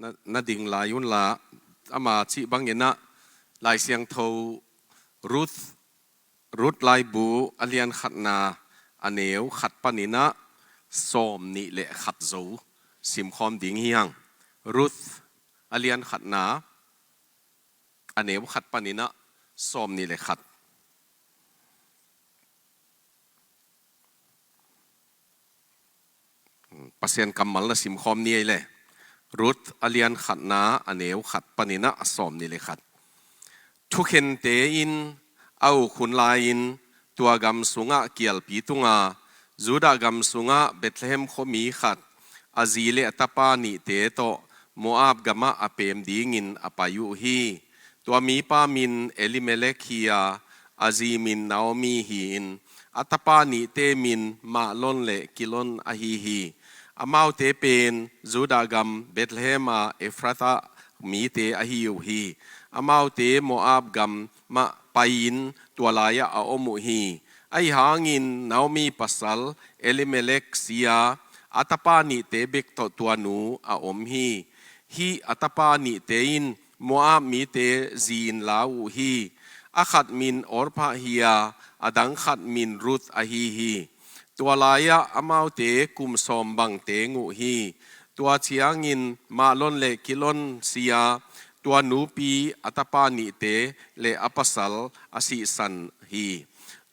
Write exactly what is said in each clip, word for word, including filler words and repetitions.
na, na ding lai unla, ama cih bangin ah Lai Siangtho Ruth, Ruth laibu a lian khatna a neu khat panin ah sawm nih le khat zo simkhawm ding hi hang. Ruth a lian khatna a neu khat panin ah sawm nih le khat. Pasian kammal na simkhawm ni ei le. Ruth a lian khatna a neu khat panin ah a sawm nih le khat. Thukhente in a uk hun lai-in tua gam sungah kialpi tunga Judah gam sungah Bethlehem khuami khat a zi le a tapa nihte tawh Moab gamah a pem dingin a pai uh hi. Tua mipa min Elimelek hi a, a zi min Naomi hi-in, a tapa nihte min Mahlon le Kilon ahi hi. Amaute pen Judah gam Bethlehem a Ephratha mite ahi uh hi. Amaute Moab gam mah pai-in tua lai-ah a om uh hi. Ahi hangin Naomi pasal Elimelek si a, a tapa nihte bek tawh tua nu a om hi. Hih a tapa nihte in Moab mite zi-in la uh hi. A khat min Orpah hi a, a dang khat min Ruth ahi hi. Tua lai-ah amaute kum sawm bang teng uh hi. Tua ciangin Mahlon le Kilon si a, tua nupi a tapa nihte le a pasal a sihsan hi.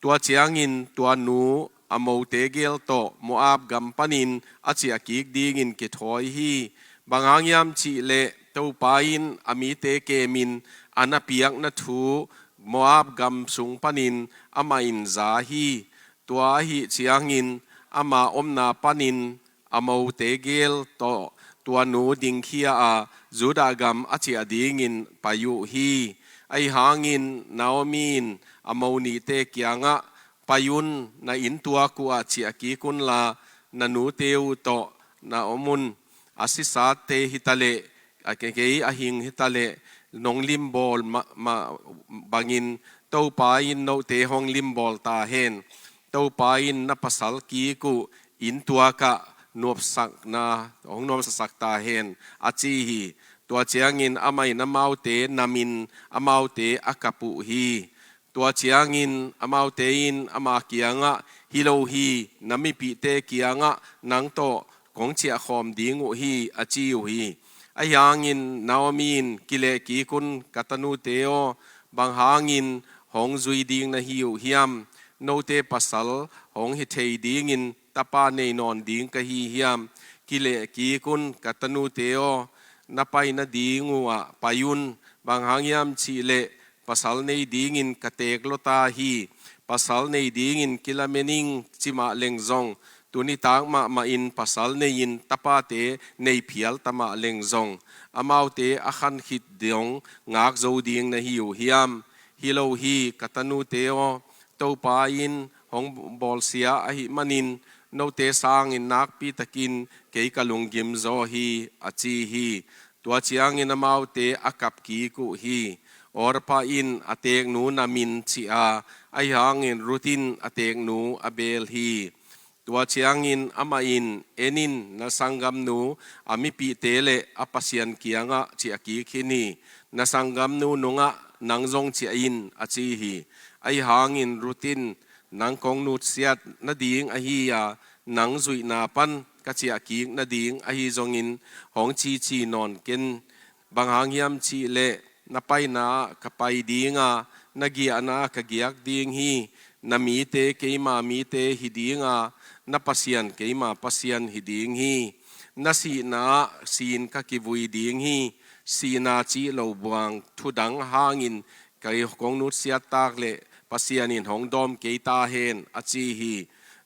Tua ciangin tua nu a mote gel tawh Moab gam panin a ciah kik dingin kithawi hi. Bang hang hiam cih leh Topa in a mite kemin a na piakna thu Moab gam sung panin amah in za hi. Tua ahi ciangin ama omna panin a mote gel tawh tua nu dingkhia a Judah gam a ciah dingin pai uh hi. Ahi hangin Naomi in a mo nihte kiangah, "Pai un, na inn tuak uhah ciah kik unla, na nute uh tawh na om un. A sisate hitaleh, a kei a hing hitaleh, nong limbawl ma, ma bangin Topa in note hong limbawl ta hen. Topa in na pasal kik uh inn tuakah nuamsakna hong nuamsasak ta hen," a ci hi. Tua ciangin amah in amaute namin amaute a kap uh hi. Tua ciangin amaute in ama kiangah, "Hi lo hi, na mipihte kiangah nang tawh kong ciahkhawm ding uh hi," a ci uh hi. Ahi hangin Naomi in, "Kileh kik un, ka tanute aw, bang hangin hong zui ding na hi uh hiam? Note pasal hong hi thei dingin tapa nei nawn ding ka hi hiam? Kileh kik un, ka tanute aw, na pai nading uhah pai un. Bang hang hiam cih leh pasal nei dingin ka teek lua ta hi. Pasal nei dingin kilamen ing ci mah leng zong, tuni tak mahmah in pasal nei-in tapate nei phial ta mah leng zong, amaute a khan khit dong ngak zo ding na hi uh hiam? Hi lo hi, ka tanute aw, Topa in hong bawlsia ahih manin note sangin nakpi takin kei ka lunggim zaw hi," a ci hi. Tua ciangin amaute a kap kik uh hi. Orpah in a teeknu namin cih a, ahi hangin Ruth in a teeknu a beel hi. Tua ciangin amah in, "En in, na sanggamnu a mipihte le a Pasian kiangah ciah kik khin hi. Na sanggamnu nungah nang zong ciah in," a ci hi. Ahi hangin Ruth in, "Nang kong nutsiat nading ahi a, nang zuihna pan ka ciah kik nading ahi zongin hong cici nawn ken. Bang hang hiam cih leh na paina ah ka pai ding a, na giahna ah ka giak ding hi. Na mite keima mite hi ding a, na Pasian keima Pasian hi ding hi. Na sihna ah si-in ka kivui ding hi. Sihna cih lo buang thu dang hangin kei kong nutsiat tak leh Pasian in hong dawm kei ta hen," a ci hi.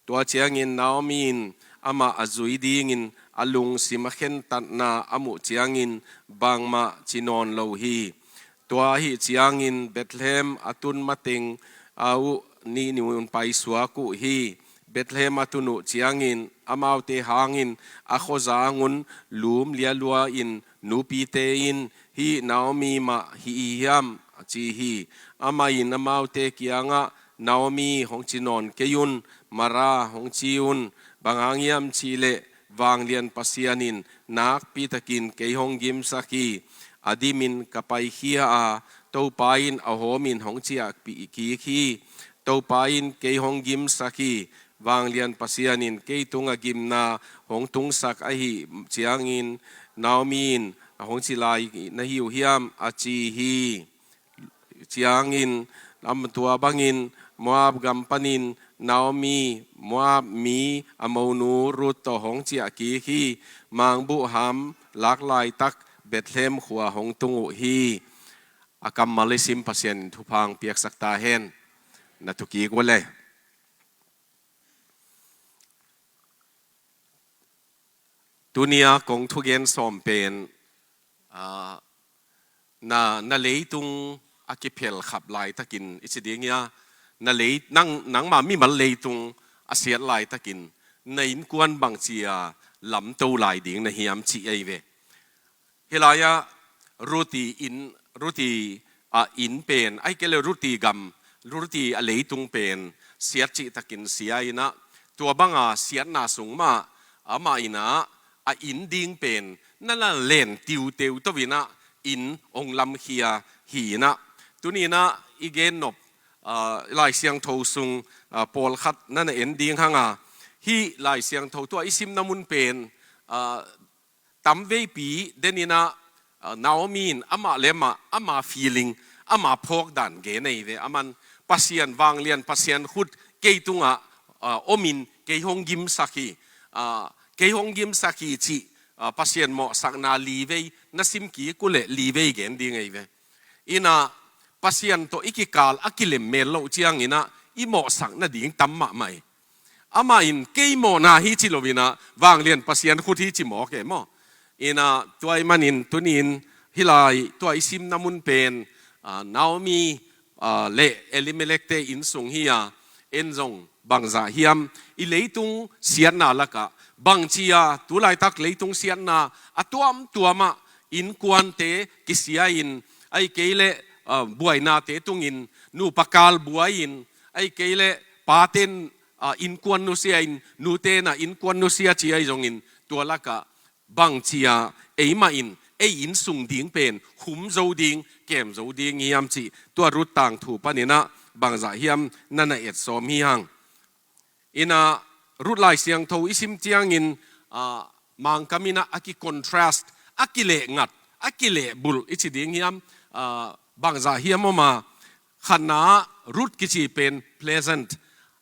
Tua ciangin Naomi in amah a zui dingin a lungsim a khentatna a muh ciangin bangmah ci nawn lo hi. Tua ahi ciangin Bethlehem a tun mateng a uh nih ni-un paisuak uh hi. Bethlehem a tun uh ciangin amaute hangin a khuazangun lum lialua in nupite in, "Hih Naomi mah hi hiam?" a ci hi. Amah in amaute kiangah, "Naomi hong ci nawn kei un, Mara hong ci un. Bang hang hiam cih leh Vanglian Pasian in nakpitakin kei hong gimsak hi. A dimin ka paikhia a, Topa in a hawmin hong ciahpih kik hi. Topa in kei hong gimsak hi. Vanglian Pasian in kei tunga gimna hong tungsak ahih ciangin Naomi in a hong ci lai na hi uh hiam, a ci hi. Ciangin, tua bangin Moab gam panin Naomi, Moab mi a monu Ruth tawh hong ciah kik hi. Mangbuh ham lak laitak Bethlehem khua hong tung uh hi. A kammal i sim Pasian in thupha piaksak ta hen. Na thukik uh le. Tunia kong thugen sawm pen, ah, na, na leitung a kiphel khap laitakin i ci ding hia, na lei, nang, nangma mimal leitung a siat laitakin na innkuan bangci a lamto lai ding na hiam cih ahi ve. Hih lai-ah Ruth i inn, Ruth i, ah, inn pen, ahih kei leh Ruth i gam, Ruth i a leitung pen siat cihtakin sia in ah, tua banga siatna sung mah amah in ah a inn ding pen na la len tiuteu to in ah inn hong lamkhia hi in ah. Tuni in ah i gen nop, ah, Lai Siangtho sung, ah, pawlkhat na na en ding hang a, hih Lai Siangtho tua i simna mun pen, ah, tamveipi den in ah, ah, Naomi in amah le amah, ama feeling, ama phawk dan gen ahi ve. Aman Pasian, vanglian Pasian khut kei tungah, ah, omin kei hong gimsak hi, ah, kei hong gimsak hi cih, ah, Pasian mawhsakna li vei na sim kik uh leh li vei gen ding ahi ve. In ah Pasian tawh i kikal a kilem mel loh ciangin ah i mawhsak nading tam mahmah hi. Amah in kei mawhna hi ci lo in ah vanglian Pasian khut hi ci mawk e maw. In ah tua ahih manin tuni in hih lai tua i simna mun pen, ah, Naomi, ah, le Elimelek te inn sung hi a, en zong bangzah hiam i leitung siatna lakah bangci a tu laitak leitung siatna a tuamtuam ah innkuante kisia in, ahih kei leh, ah, buainate tungin nupa kal buai in, ahih kei leh paten, ah, innkuan nusia in, nute in ah innkuan nusia ci ahi zongin tua lakah bangci a eimah in ei inn sung ding pen hum zo ding, kem zo ding hiam cih tua Ruth tangthu panin ah bangzah hiam na na et sawm hi hang. In ah Ruth Lai Siangtho i sim ciangin, ah, Mangkam in ah a ki-contrast, a kilehngat, a kilehbulh i ci ding hiam, ah, bangzah hiam om a, khatna ah Ruth kici pen pleasant,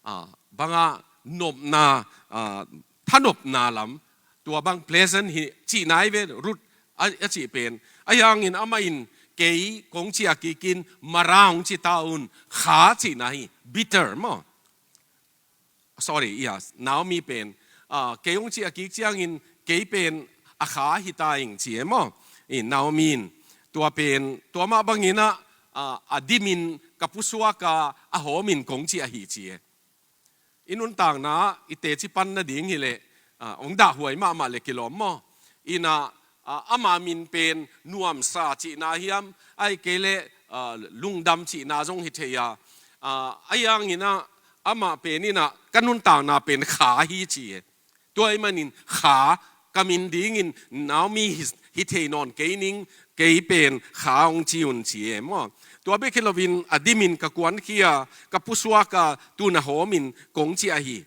ah, bang a nopna, ah, thanopna lam, tua bang pleasant hi cihna hi ve Ruth a, a cih pen. Ahi hangin amah in kei kong ciah kik in Mara hong ci ta un, kha cihna hi, bitter maw. Sorry, yes, Naomi pen, ah, kei hong ciah kik ciangin kei pen a kha hi ta ing ci e maw. In Naomi in tua pen, tua mah bangin ah, ah, a dimin ka pusuak a, a hawmin kong ciah hi ci e. I nuntakna ah i teci pan nading hi leh, ah, hong dahhuai mahmah le kilawm maw. In ah, ah, ama min pen nuamsa cihna hiam, ahih kei leh, ah, lungdam cihna zong hi thei a. Ah, ahi hangin ah amah pen in ah ka nuntakna pen kha hi ci e. Tua ahih manin kha ka min dingin Naomi hi, hi thei nawn kei ning, kei pen kha hong ci un ci e maw. Tua bek hi loin a dimin ka kuankhia, ka pusuak a, tu-in a hawmin kong ciah hi.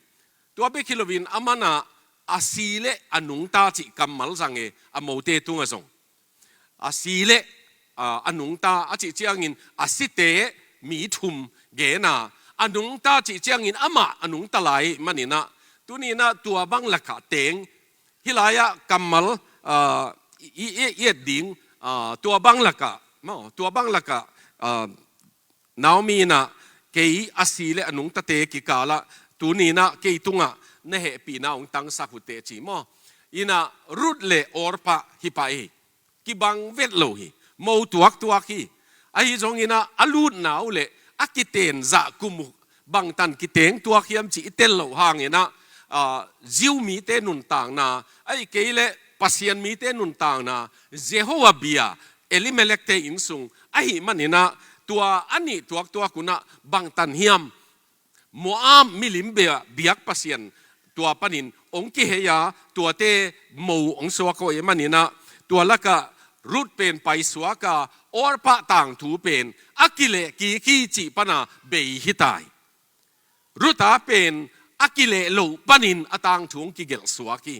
Tua bek hi loin aman ah a si le a nungta cih kammal zang e, a mote tungah zong. A si le, ah, a nungta a cih ciangin a site mi thum gen a, a nungta cih ciangin amah a nungta lai manin ah, tuni in ah tua bang lakah teng, hih lai-ah kammal, ah, i, i, i et ding, ah, tua bang lakah, maw, tua bang lakah, ah, Naomi in ah kei a si le a nungtate kikal ah tuni in ah kei tungah na hehpihna hong tangsak uh teh ci maw. In ah Ruth le Orpah hi pah hi. Kibang vet lo hi. Mo tuaktuak hi. Ahi zongin ah a lutna uh le a kiten zah kum uh bangtan kiteng tuak hiam cih i tel loh hangin ah, ah, Jew mite nuntakna, ahih kei leh Pasian mite nuntakna, Jehovah bia, Elimelek te inn sung ahih manin ah tua a nih tuaktuak un ah bangtan hiam, Moab milim bia, biak pasian tua panin hong kihei a, tuate mo hong suak uh ahih manin ah, tua lakah Ruth pen paisuak a, Orpah tangthu pen a kileh kik hi cih pan a bei hi ta hi. Ruth a pen a kileh loh panin a tangthu hong kigelh suak hi.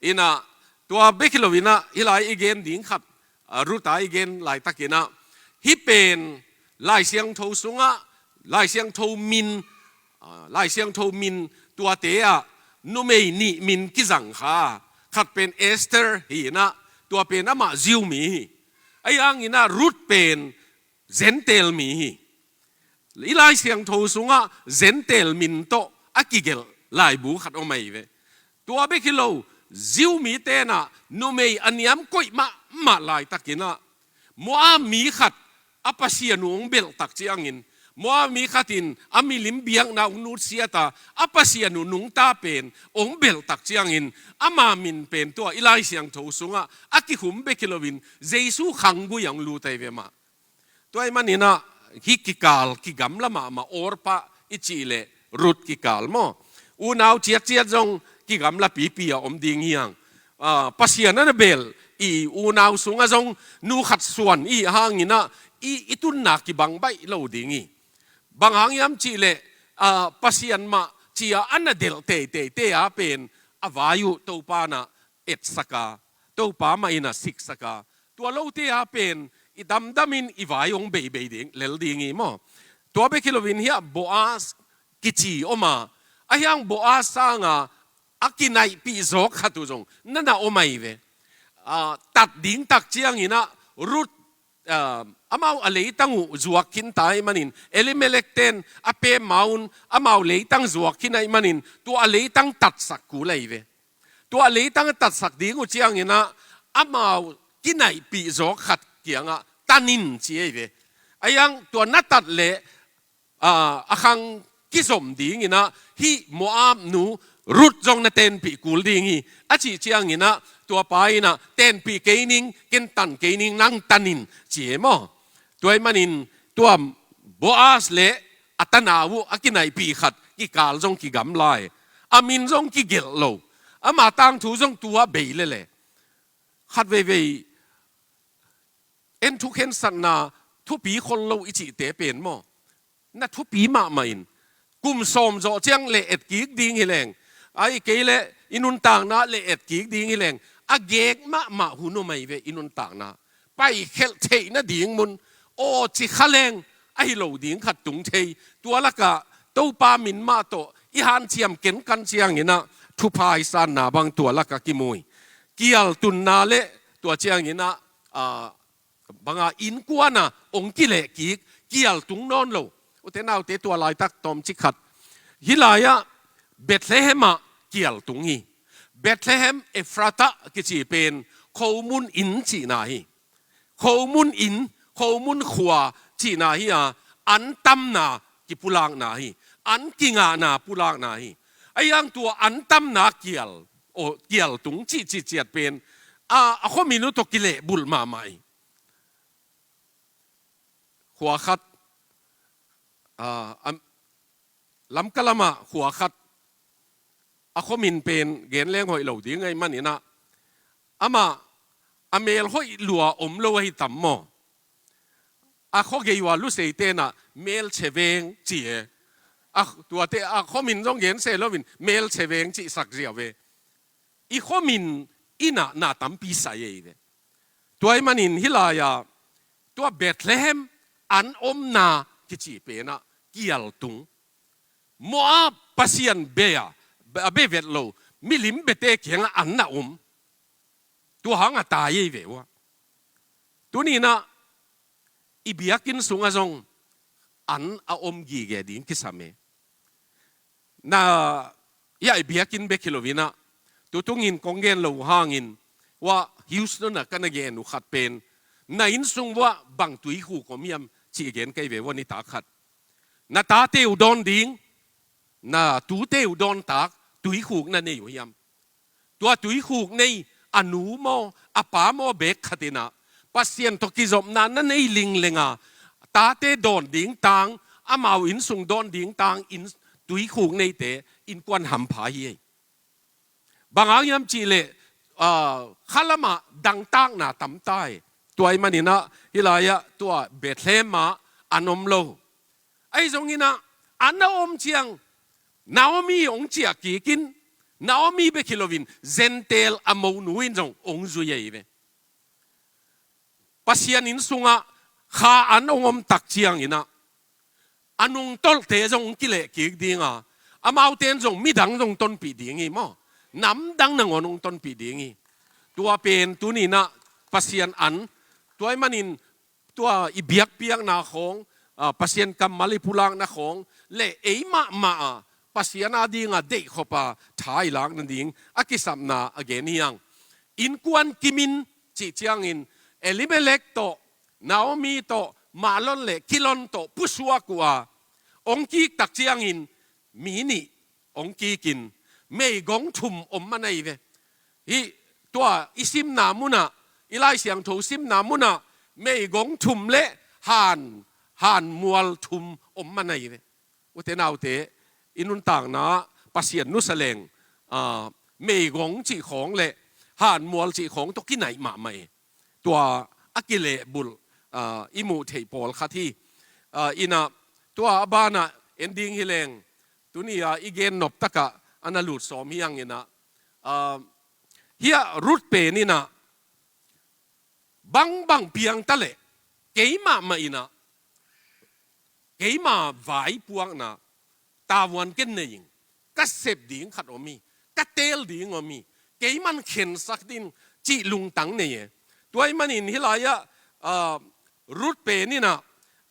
In ah, tua bek hi lo in ah, hih lai i gen ding khat, ah, Ruth a i gen laitak in ah, hih pen Lai Siangtho sungah, Lai Siangtho min, ah, Lai Siangtho min tuate ah numei nih min kizang kha. Khat pen Esther hi in ah, tua pen amah Jew mi hi. Ahi hangin ah Ruth pen Gentile mi hi. I Lai Siangtho sungah Gentile min tawh a kigelh laibu khat om ahi ve. Tua bek hi lo, Jew mite in ah numei a niam koih mahmah laitakin ah, Moab mi khat a Pasian uh hong belh tak ciangin, Moab mi khat in a milim biakna hong nutsiat a, a Pasian uh nungta pen hong belh tak ciangin, ama min pen tua i Lai Siangtho sungah a kikhum bek hi loin Jesu khanggui ah hong lut ahi ve mah. Tua ahih manin ah, hih kikal kigamla mahmah, Orpah i cih leh Ruth kikal maw. Unau ciatciat zong kigamla pipi a om ding hi hang. Ah, Pasian a na belh i unau sungah zong nu khat suan i hih hangin ah, i, i tunna kibang baih lo ding hi. Bang hang hiam cih leh, ah, Pasian mah ci a a na delh teiteite a pen a vai uh Topa in ah etsak a, Topa mah in ah siksak a, tua lote a pen i damdamin i vai hong beibei ding, lel ding hi maw. Tua bek hi loin hiah Boaz kici om a, ahi hang Boaz sanga a kinaihpih zawk khat uh zong na na om ahi ve. Ah, tat ding tak ciangin ah Ruth, ah, amau a leitang uh zuak khin ta ahih manin, Elimelek ten a pem ma un amau leitang zuak khin ahih manin, tua a leitang tatsak kul ahi ve. Tua leitang a tatsak ding uh ciangin ah, amau kinaihpih zawk khat kiangah tan in ci ahi ve. Ahi hang tua na tat leh, ah, a khang kizom dingin ah, hih Moab nu Ruth zong na tenpih kul ding hi, a cih ciangin ah, tua pa in ah, tenpih kei ning, ken tan kei ning, nang tan in ci e maw. Tua ahih manin tua Boaz le a tanau uh a kinaihpih khat kikal zong kigamla e. A min zong kigelh lo. Ama tangthu zong tua bei lel e. Khat veivei en thukhensatna thupi khol lo i cihte pen maw, na thupi mahmah in, kum sawm zawh ciang le et kik ding hi leng, ahih kei leh i nuntakna le et kik ding hi leng, a gek mahmah hun om ahi ve i nuntakna. Paikhelh theih nading mun, aw ci kha leng ahi lo ding khat tung thei. Tua lakah Topa min mah tawh i hanciam kenkan ciangin ah, thupha i sanna bang tua lakah kimu hi. Kial tunna le tua ciangin ah, ah, banga innkuan a hong kileh kik, kial tung nawn lo. Ute naute, tua laitak tawmcik khat, hih lai-ah Bethlehem ah kial tung hi. Bethlehem Efratah kici pen khomun inn cihna hi. Khomun inn, khomun khua cihna hi a, an tamna kipulakna hi. An kingahna pulakna hi. Ahi hang tua an tamna kial, aw, kial tung cih cih ciat pen, a, a khuamin uh tawh kilehbulh mahmah hi. Khua khat, a, a, Lamka lamah khua khat, a khuamin pen gen leng hoih lo ding ahih manin ah, amah a mel hoih lua om lo ahi tam maw. A khuagei uh a Luseite in ah Melcheveng ci e. A, tuate a khuamin zong gen se loin Melcheveng cihsak ziau e. I khuamin in ah na tampi sai ahi ve. Tua ahih manin hih lai-ah tua Bethlehem an omna kici pen ah kial tung. Moab pasian bia, a bia vet lo, milim biate kiangah an na om. Tua hang a tai ahi ve uh a. Tuni-in ah i biakinn sungah zong an a om gige ding kisam e. Na, ya, i biakinn bek hi lo-in ah, tu tungin kong gen lo uh hangin, uh ah Houston ah ka na gen uh khat pen, na inn sung uh ah bang tuikhuk om hiam cih gen ka hi ve uh a, nitak khat. Na tate uh dawn ding, na tute uh dawn tak tuikhuk na nei uh hiam? Tua tuikhuk nei a nu maw, a pa maw beek khat in ah, Pasian tawh kizopna na nei lingleng a, tate dawn ding tang, amau inn sung dawn ding tang, inn, tuikhuk neite innkuan hampha hi ei. Bang hang hiam cih leh, ah, khalamah dangtakna tam ta hi. Tua ahih manin ah, hih lai-ah tua Bethlehem ah an om lo. Ahi zongin ah, an a om ciang, Naomi hong ciah kik in, Naomi bek hi loin, Gentile a monu in zong hong zui ahi ve. Pasian inn sungah kha an hong om tak ciangin ah, a nungtolhte zong hong kileh kik ding a, amaute in zong midang zong tonpih ding hi maw. Namdang nangawn hong tonpih ding hi. Tua pen tuni-in ah Pasian an, tua ahih manin tua i biakpiakna khawng, ah, Pasian kammal i pulakna khawng, le ei mahmah a Pasian a dinga deihkhop a tha i lak nading a kisapna a gen hi hang. Innkuan kim in cih ciangin Elimelek tawh, Naomi tawh, Mahlon le Kilion tawh pusuak uh a, hong kik tak ciangin mi nih hong kik in, meigong thum om man ahi ve. Hih tua i simna munah, i Lai Siangtho simna munah, meigong thum le han, han mual thum om man ahi ve. Ute naute, i nuntakna Pasian nusa leng, ah, meigong cih khawng le han mual cih khawng tawh kinaih mahmah hi. Tua a kilehbulh, ah, i muh theih pawlkhat hi. Ah, in ah, tua a banah en ding hi leng, tuni-a i gen nop takah a na lut sawm hi hang in ah, ah, hih ah Ruth pen in ah, bangbang piang ta leh, keimah mah in ah, keima vaipuakna, tavuan ken nei ing, ka sep ding khat om hi, ka teel ding om hi, keiman khensak ding cih lungtang nei e. Tua ahih manin hih lai-ah, ah, Ruth pen in ah,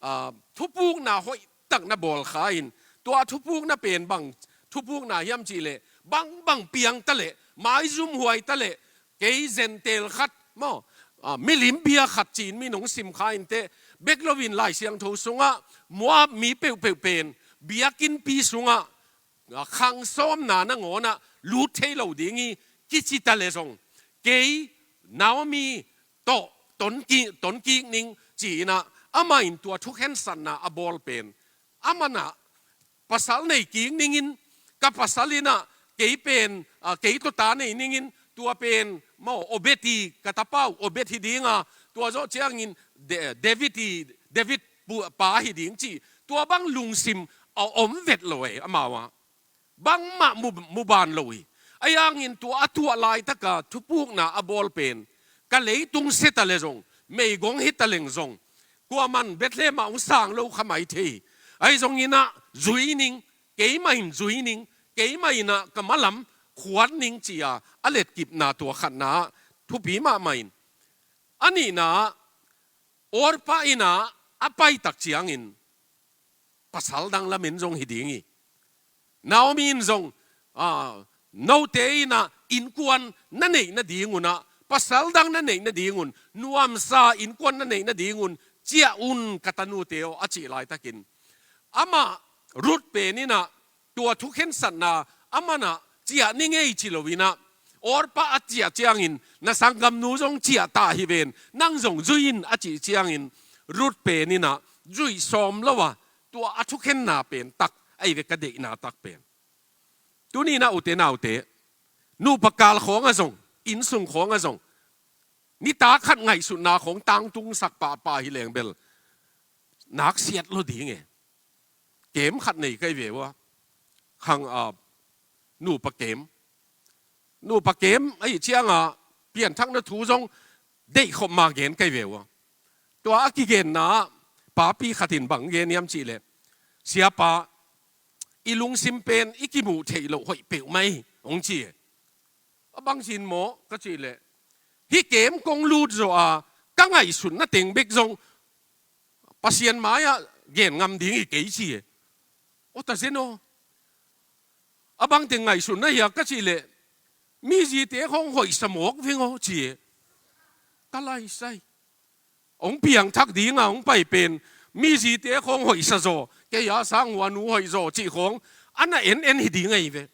ah, thupukna hoihtak na bawl kha in, tua thupukna pen bang thupukna hiam cih leh, bangbang piang ta leh, maizumhuai ta leh, kei Gentile khat maw, ah, milim bia khat ci-in mi nong sim kha inteh, bek loin Lai Siangtho sungah Moab mi peuhpeuh pen biakinnpi sungah, ah, khang sawmna nangawnah lut thei lo ding hi, kici ta leh zong, kei Naomi tawh ton ki-, ton kik ning ci-in ah, amah in tua thukhensatna a bawl pen, amah in ah pasal nei kik ning in, ka pasal in ah kei pen, ah, kei tawh ta nei ning in, tua pen maw, Obed hi, ka tapa uh Obed hi ding a, tua zawh ciangin De-, David hi, David pu-, pa hi ding ci, tua bang lungsim a om vet lo e, amau ah. Bangmah mu, mu ban lo hi. Ahi hangin tua a tuah laitaka thupukna a bawl pen, ka leitung sia ta leh zong, meigong hi ta leng zong, kuaman Bethlehem ah hong sang lo kha mai thei. Ahi zongin ah zui ning, keimah in zui ning, keimah in ah ka malam khuat ning ci-a a letkipna tua khatna ah thupi mahmah in. A nihna ah, Orpah in ah a pai tak ciangin, pasal dang lamen zong hi ding hi. Naomi in zong, ah, note in ah innkuan na neih nadingun ah, pasal dang na neih nadingun, nuamsa innkuan na neih nadingun, ciah un ka tanute aw, a cih laitakin, amah Ruth pen in ah tua thukhensatna amah in ah ciah ning ei ci loin ah, Orpah a ciah ciangin, na sanggamnu zong ciah ta hi ven, nang zong zui in a cih ciangin, Ruth pen in ah zuih sawm lo a, tua a thukhenna pen tak ahi ve, ka deihna tak pen. Tuni-in ah ute naute, nupa kal khawngah zong, innsung khawngah zong, nitak khat ngaihsutna khawng tangtungsak pahpah hi leng bel, naksiat lo ding e. Kem khat nei ka hi ve ua. Khang, ah, nupa kem. Nupa kem ahih ciangah pianthakna thu zong deihkhop ma gen ka hi ve ua. Tua a kigenna ah papi khat in bang gen hiam cih leh, "Siapa, i lungsim pen i kimuh theih loh hoih peuhmah hi," hong ci e. "A bang cih maw?" ka cih leh, "Hih kem kong lut zawh a, ka ngaihsutna teng bek zong Pasian mai-ah gen ngam ding hi kei," ci e. "Aw, ta zen aw. A bang teng ngaihsutna hiam?" ka cih leh, "Mizite khawng hoihsa mawk veng aw," ci e. Ka laisai. Hong piangthak dinga hong pai pen, mizite khawng hoihsa zaw, kei a sang hua nu hoih zaw cih khawng a na en en hi ding ahi ve.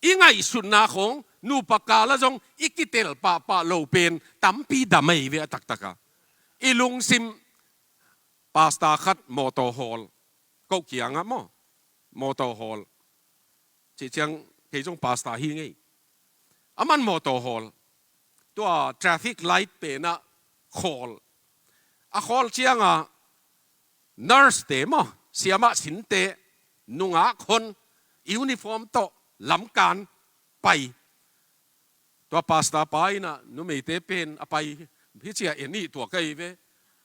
I ngaihsutna khawng nupa kal ah zong i kitel pahpah lo pen tampi dam ahi ve a taktak a. I lungsim, pastor khat mawtaw hawl, ko kiangah maw, mawtaw hawl. Cih ciang Kei zong pastor hi ngei. A man mawtaw hawl. Tua traffic light penah khawl. A khawl cianga nurse te maw, siamah sinte, nungak hon, uniform tawh lamkan pai. Tua pastor pa inah numeite pen a pai hi cia en ih tua ka hi ve.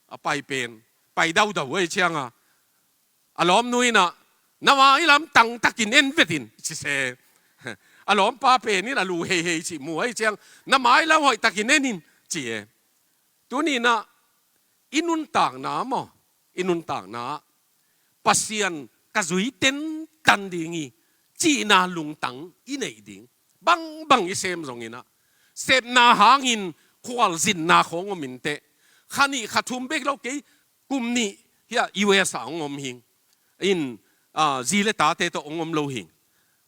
A pai pen pai daudau ei cianga a lawmnu inah, "Na mai lam tangtakin en vetin," ci se. A lawmpa pen in a lu heihei cih mu ei ciang, "Na mai lam hoihtakin en in," ci e. Tuni inah i nuntakna maw, i nuntakna Pasian ka zui tentan ding hi cihna lungtang i neih ding. Bangbang i sem zong inah, sepna hangin khualzinna khawng om inteh. Kha nih kha thum bek lo kei, kum nih hiah U S a hong om hing. In, ah, zi le tate tawh hong om lo hing.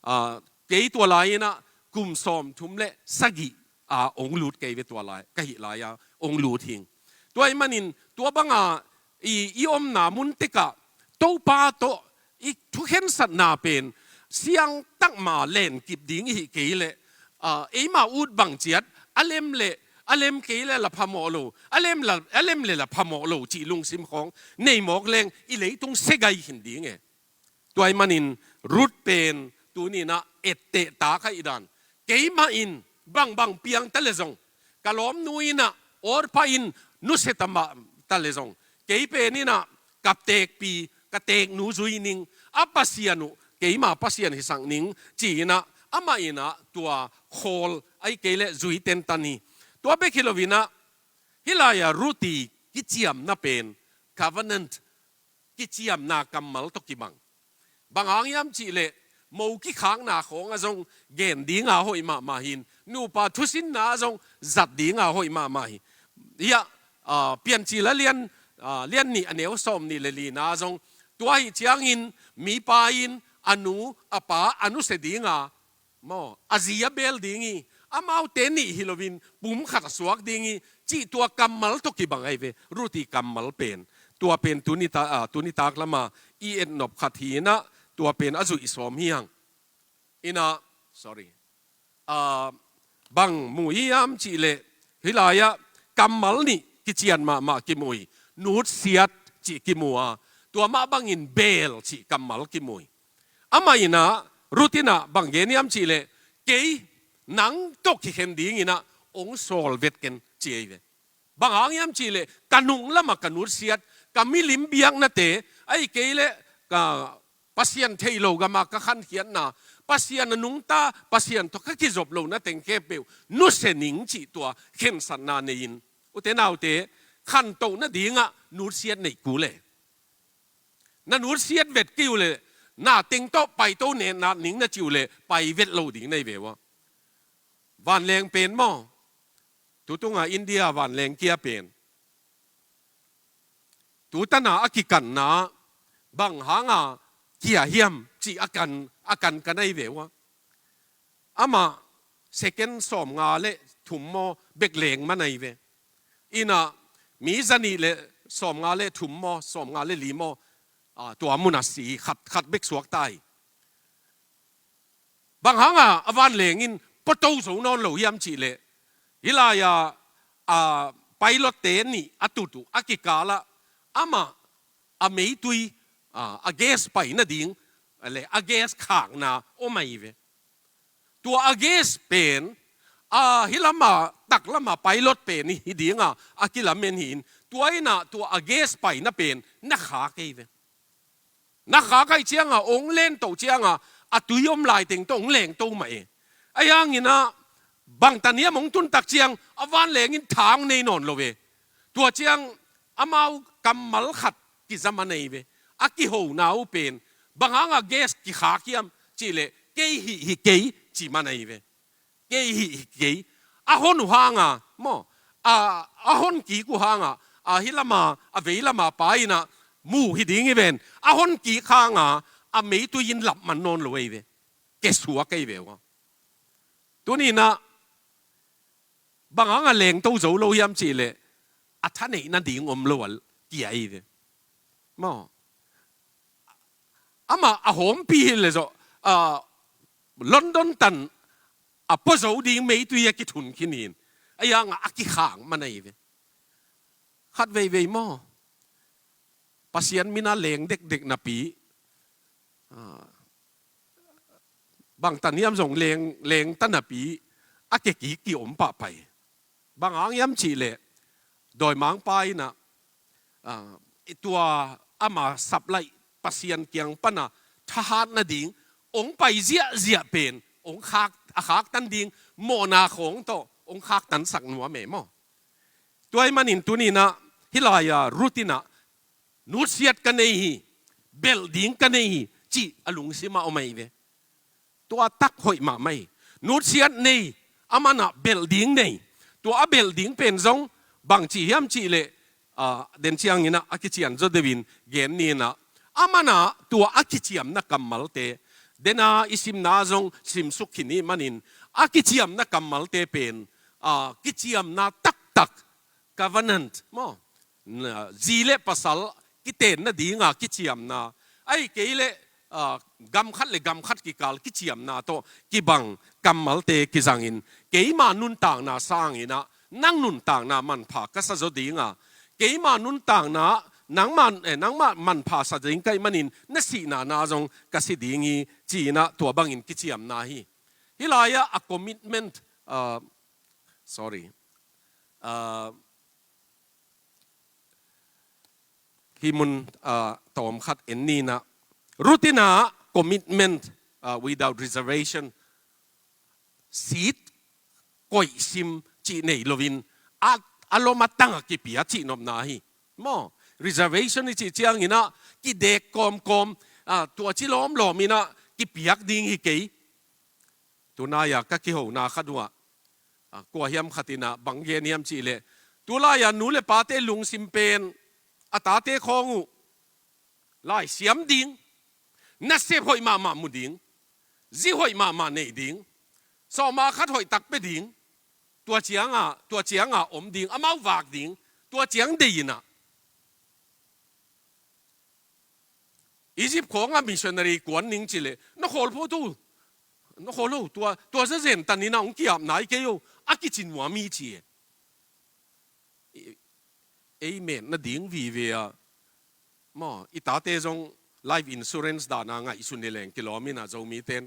Ah, kei tua lai inah kum sawmthum le sagih a hong lut kei ve, tua lai ka hih lai-a hong lut hing. Tua ahih manin tua banga i, i omna mun tekah Topa tawh i thukhensatna pen siangtak ma lenkip ding i hih kei leh, ah, eima ut bang ciat a lem le, a lem kei le la phamawh lo, a lem la, a lem le la phamawh lo cih lungsim khawng nei mawk leng i leitung segai khin ding e. Tua ahih manin Ruth pen tuni inah etteh ta ka hih dan. Keimah in bangbang piang ta le zong, ka lawmnu inah Orpah in nusia ta mah ta le zong, kei pen inah ka teekpi, ka teeknu zui ning, a Pasian uh keima Pasian hisak ning ci inah, amah inah tua khawl ahih kei leh zui tentan hi. Tua bek hi lo inah, hih lai-a Ruth i kiciamna pen covenant, kiciamna kammal tawh kibang. Bang hang hiam cih leh mo kikhakna khawng ah zong gen dinga hoih mahmah hi in, nupa thusinna ah zong zat dinga hoih mahmah hi. Hiah, ah, Piancil a lian, ah, lian nih a neu sawm nih le lina ah zong, tua ahih ciangin mipa in a nu a pa a nusia dinga maw, a zi a beel ding hi, amaute nih hi loin pum khat a suak ding hi, cih tua kammal tawh kibang ahi ve. Ruth i kammal pen, tua pen tuni ta, ah, tuni tak lama i etnop khat hi inah, tua pen a zuih sawm hi hang. Inah, sorry. Ah, bang mu hiam cih leh, hih lai-ah kammal nih kician mahmah kimu hi. Nutsiat cih kimu a, tua mah bangin beel cih kammal kimu hi. Amah inah, Ruth inah bang gen hiam cih leh, "Kei nang tawh kikhen ding inah hong sawl vet ken," ci ahi ve. Bang hang hiam cih leh, ka nung lamah ka nutsiat, ka milim biaknate, ahih kei leh ka Pasian theih loh gamah ka khankhiatna, Pasian a nungta, Pasian tawh ka kizop lohna teng khempeuh nusia ning cih tua khensatna nei in, ute naute, khantoh nadingah nutsiat neih kul e. Na nutsiat vet kei uh leh, na teng tawh paito ne na ning na cih uh leh, pai vet lo ding na hi ve ua. Vanleng pen maw? Tutunga India vanleng kia pen, tutana a kikanna bang hanga kia hiam cih a kan, a kan ka na hi ve ua. Amah second sawmnga le thum maw bek leng mah na hi ve. Inah mi zanih le sawmnga le thum maw, sawmnga le li maw, ah, tua munah si, khat, khat bek suak ta hi. Bang hanga a vanleng in paito zo nawn lo hiam cih leh, hih lai-a, ah, pilot-te nih a tut uh a kikalah amah a meitui, ah, a gas pai nading le a gas khakna om ahi ve. Tua a gas pen, ah, hih lama, tak lama pilot pen hi dinga a kilamen hi in, tua inah tua a gas paina pen na khak ahi ve. Na khak ahih cianga hong lengto cianga a tui om lai teng tawh hong lengto mah e. Ahi hangin ah bangtan hiam hong tun tak ciang a vanleng in tha hong nei nawn lo e. Tua ciang amau kammal khat kiza mah na hi ve. A kihona uh pen, bang hanga gas kikhak hiam cih leh, "Kei hih hi kei," ci mah na hi ve. "Kei hih hi kei." A hon uh hanga maw, a, a hon kik uh hanga, a, hih lama, a vei lama pa inah mu hi ding hi ven. A hon kik hanga a meitui in lap man nawn lo ahi ve. Kia suak ahi ve ua. Tuni inah bang hanga lengto zo lo hiam cih leh, a thaneih nading om lo a kia ahi ve. Maw? Amah a hawmpi hi leh zawh, ah, London tan a pua zo ding meitui a kithun khin in, a iang a kikhang man ahi ve. Khat veivei maw, Pasian mina leng dekdek napi, ah, bangtan hiam zong leng, leng ta napi, a kekik ki om pah pai. Bang hang hiam cihleh, dawimangpa in ah, ah, tua ama sap laih Pasian kiang pana thahat nading ong pai ziahziah pen ong khak, a khaktan ding mawhna khawng tawh ong khaktansak nuam e maw. Tua ahih manin tuni in ah, hih lai-a Ruth in ah, nutsiat ka nei hi, belh ding ka nei hi, cih a lungsim ah om ahi ve. Tua tak hoih mahmah hi. Nutsiat nei, aman ah belh ding nei. Tua a belh ding pen zong bangci hiam cihleh, ah, den ciangin ah a kician zaw deuhin gen ni in ah, aman ah tua a kiciamna kammalte, den a i simna zong simsuk khin ahih manin, a kiciamna kammalte pen, ah, kiciamna taktak, covenant maw, na, zi le pasal kitenna dinga kiciamna, ahih kei leh, ah, gam khat le gam khat kikal kiciamna tawh kibang kammalte kizangin, keima nuntakna sangin ah nang nuntakna manpha ka sa zaw dinga, keima nuntakna nangman, eh, nangmah manpha sa ding ka hih manin na sihna na zong ka si ding hi, ci-in ah tua bangin kiciamna hi. Hih lai-ah a commitment, ah, sorry, ah, hih mun, ah, tawm khat en ni in ah, Ruth in ah commitment, ah, without reservation, sit, koihsim cih nei loin, a, a lom a tang a kipia cih nopna hi. Maw, reservation i cih ciangin ah kidek kawmkawm, ah, tua ci lawmlawm in ah kipiak ding hi kei. Tunai-a ka kihona khat uh ah, ah, kua hiam khat in ah bang gen hiam cihleh, tulai-a nu le pate lungsim pen a tate khawng uh laisiam ding, nasep hoih mahmah mu ding, zi hoih mahmah nei ding, sawma khat hoih tak pia ding, tua cianga, tua cianga om ding, amau vak ding, tua ciang dei in ah. Egypt khawngah missionary kuan ning cihleh, na khawl phot uh, na khawl uh, tua, tua zazen tanin ah hong ki-ap nai kei uh, a kici nuam hi ci e. Ei, ei metna ding vive a, maw, i tate zong life insurance dana ngaihsun hi leng kilawm in ah Zomite'n,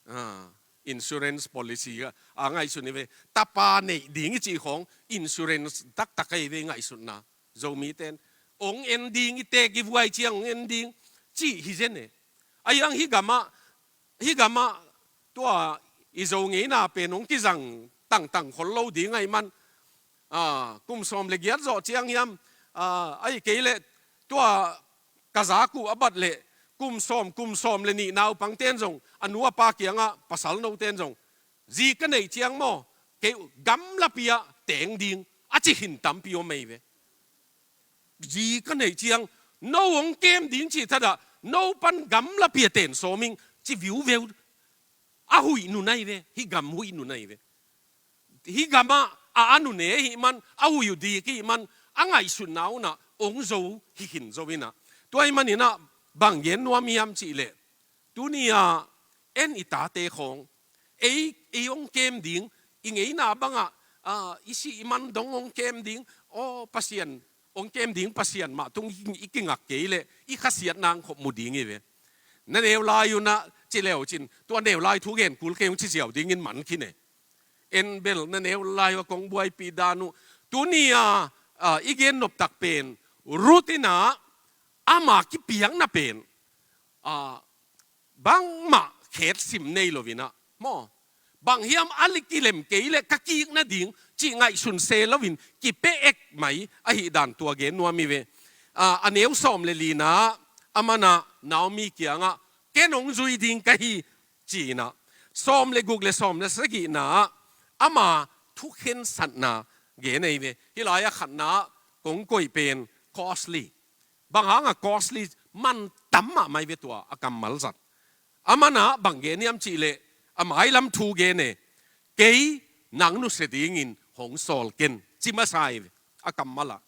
ah, insurance policy a, a ngaihsun hi ve. Tapa neih ding i cih khawng insurance taktak ahi ve ngaihsutna. Zomite'n, ong en ding, i teek i vuai ciang ong en ding, cih hi zen e. Ahi hang hih gamah, hih gamah tua i Zo ngeina pen ong kizang tangtang khol lo ding ahih man, ah, kum sawm le giat zawh ciang hiam, ah, ahih kei leh tua ka zak uh a bat leh kum sawm, kum sawm le nih naupangte'n zong, a nu a pa kiangah pasal note'n zong, zi ka neih ciang maw, kei gamlapi-ah teng ding, a ci khin tampi om ahi ve. Zi ka neih ciang, no hong kem ding cih thadah, no pan gamlapi-ah ten sawm ing, ci viuveu. A huih nun ahi ve, hih gam huih nun ahi ve. Hih gamah a, a nunne ahih man, a huih uh dik ahih man, a ngaihsutna un ah hong zo hi khin zo in ah. Tua ahih manin ah bang gen nuam hiam cihleh, tuni-a en i tate khawng, ei, ei hong kem ding, i ngeina bangah, ah, i sih i man dong hong kem ding, aw Pasian, hong kem ding Pasian mah tung i, i kingak kei leh i khasiatna hong khop mu ding hi ve. Na neu lai un ah ci le uh cin, tua neu lai thu gen kul kei ung ci ziau dingin man khin e. En bel na neu lai uh a kong buaipih dan uh. Tuni-a, ah, i gen noptak pen, Ruth in ah ama kipiakna pen, ah, bangmah khetsim nei lo in ah, maw, bang hiam a li kilem kei leh ka kik nading cih ngaihsun se loin kipia ek mai ahih dan tua gen nuam hi ve. Ah, a neu sawm le lina, aman ah Naomi kiangah, ken hong zui ding ka hi, ci-in ah. Sawm le guk le sawm le sagihna ah ama thukhensatna gen ahi ve. Hih lai-ah khatna ah kong koih pen costly. Bang hangah costly, mantam mahmah hi ve tua a kammal zat. Aman ah bang gen hiam cihleh, a mailam thu gen e. Kei nang nusia dingin hong sawl ken, ci masa hi ve a kammal ah.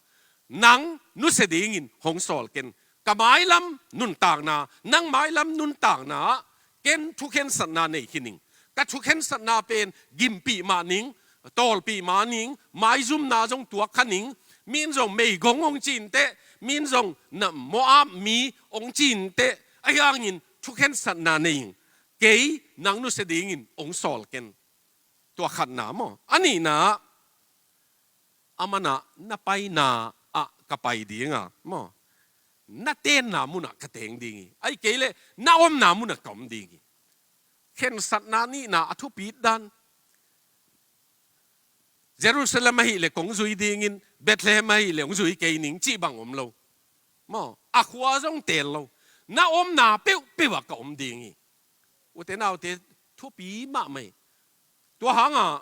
Nang nusia dingin hong sawl ken. Ka mailam nuntakna, nang mailam nuntakna ah Ken thukhensatna nei khin ing. Ka thukhensatna pen gimpih mah ning, tawlpih mah ning, maizumna zong tuak kha ning, min zong meigong hong ci inteh, min zong na Moab mi hong ci inteh, ahi hangin thukhensatna nei ing. Kei nang nusia dingin hong sawl ken. Tua khatna maw. A nihna, a manah na paina ah ka pai dinga maw. Na tenna munah ka teng ding hi. Ahih kei leh na omna munah ka om ding hi. Khensatna nihna a thupit dan. Jerusalem ahih leh kong zui dingin, Bethlehem ahih leh hong zui kei ning cih bang om lo. Maw, a khua zong tel lo. Na omna peuhpeuh ah ka om ding hi. Ute naute, thupi mahmah hi. Tua hangah,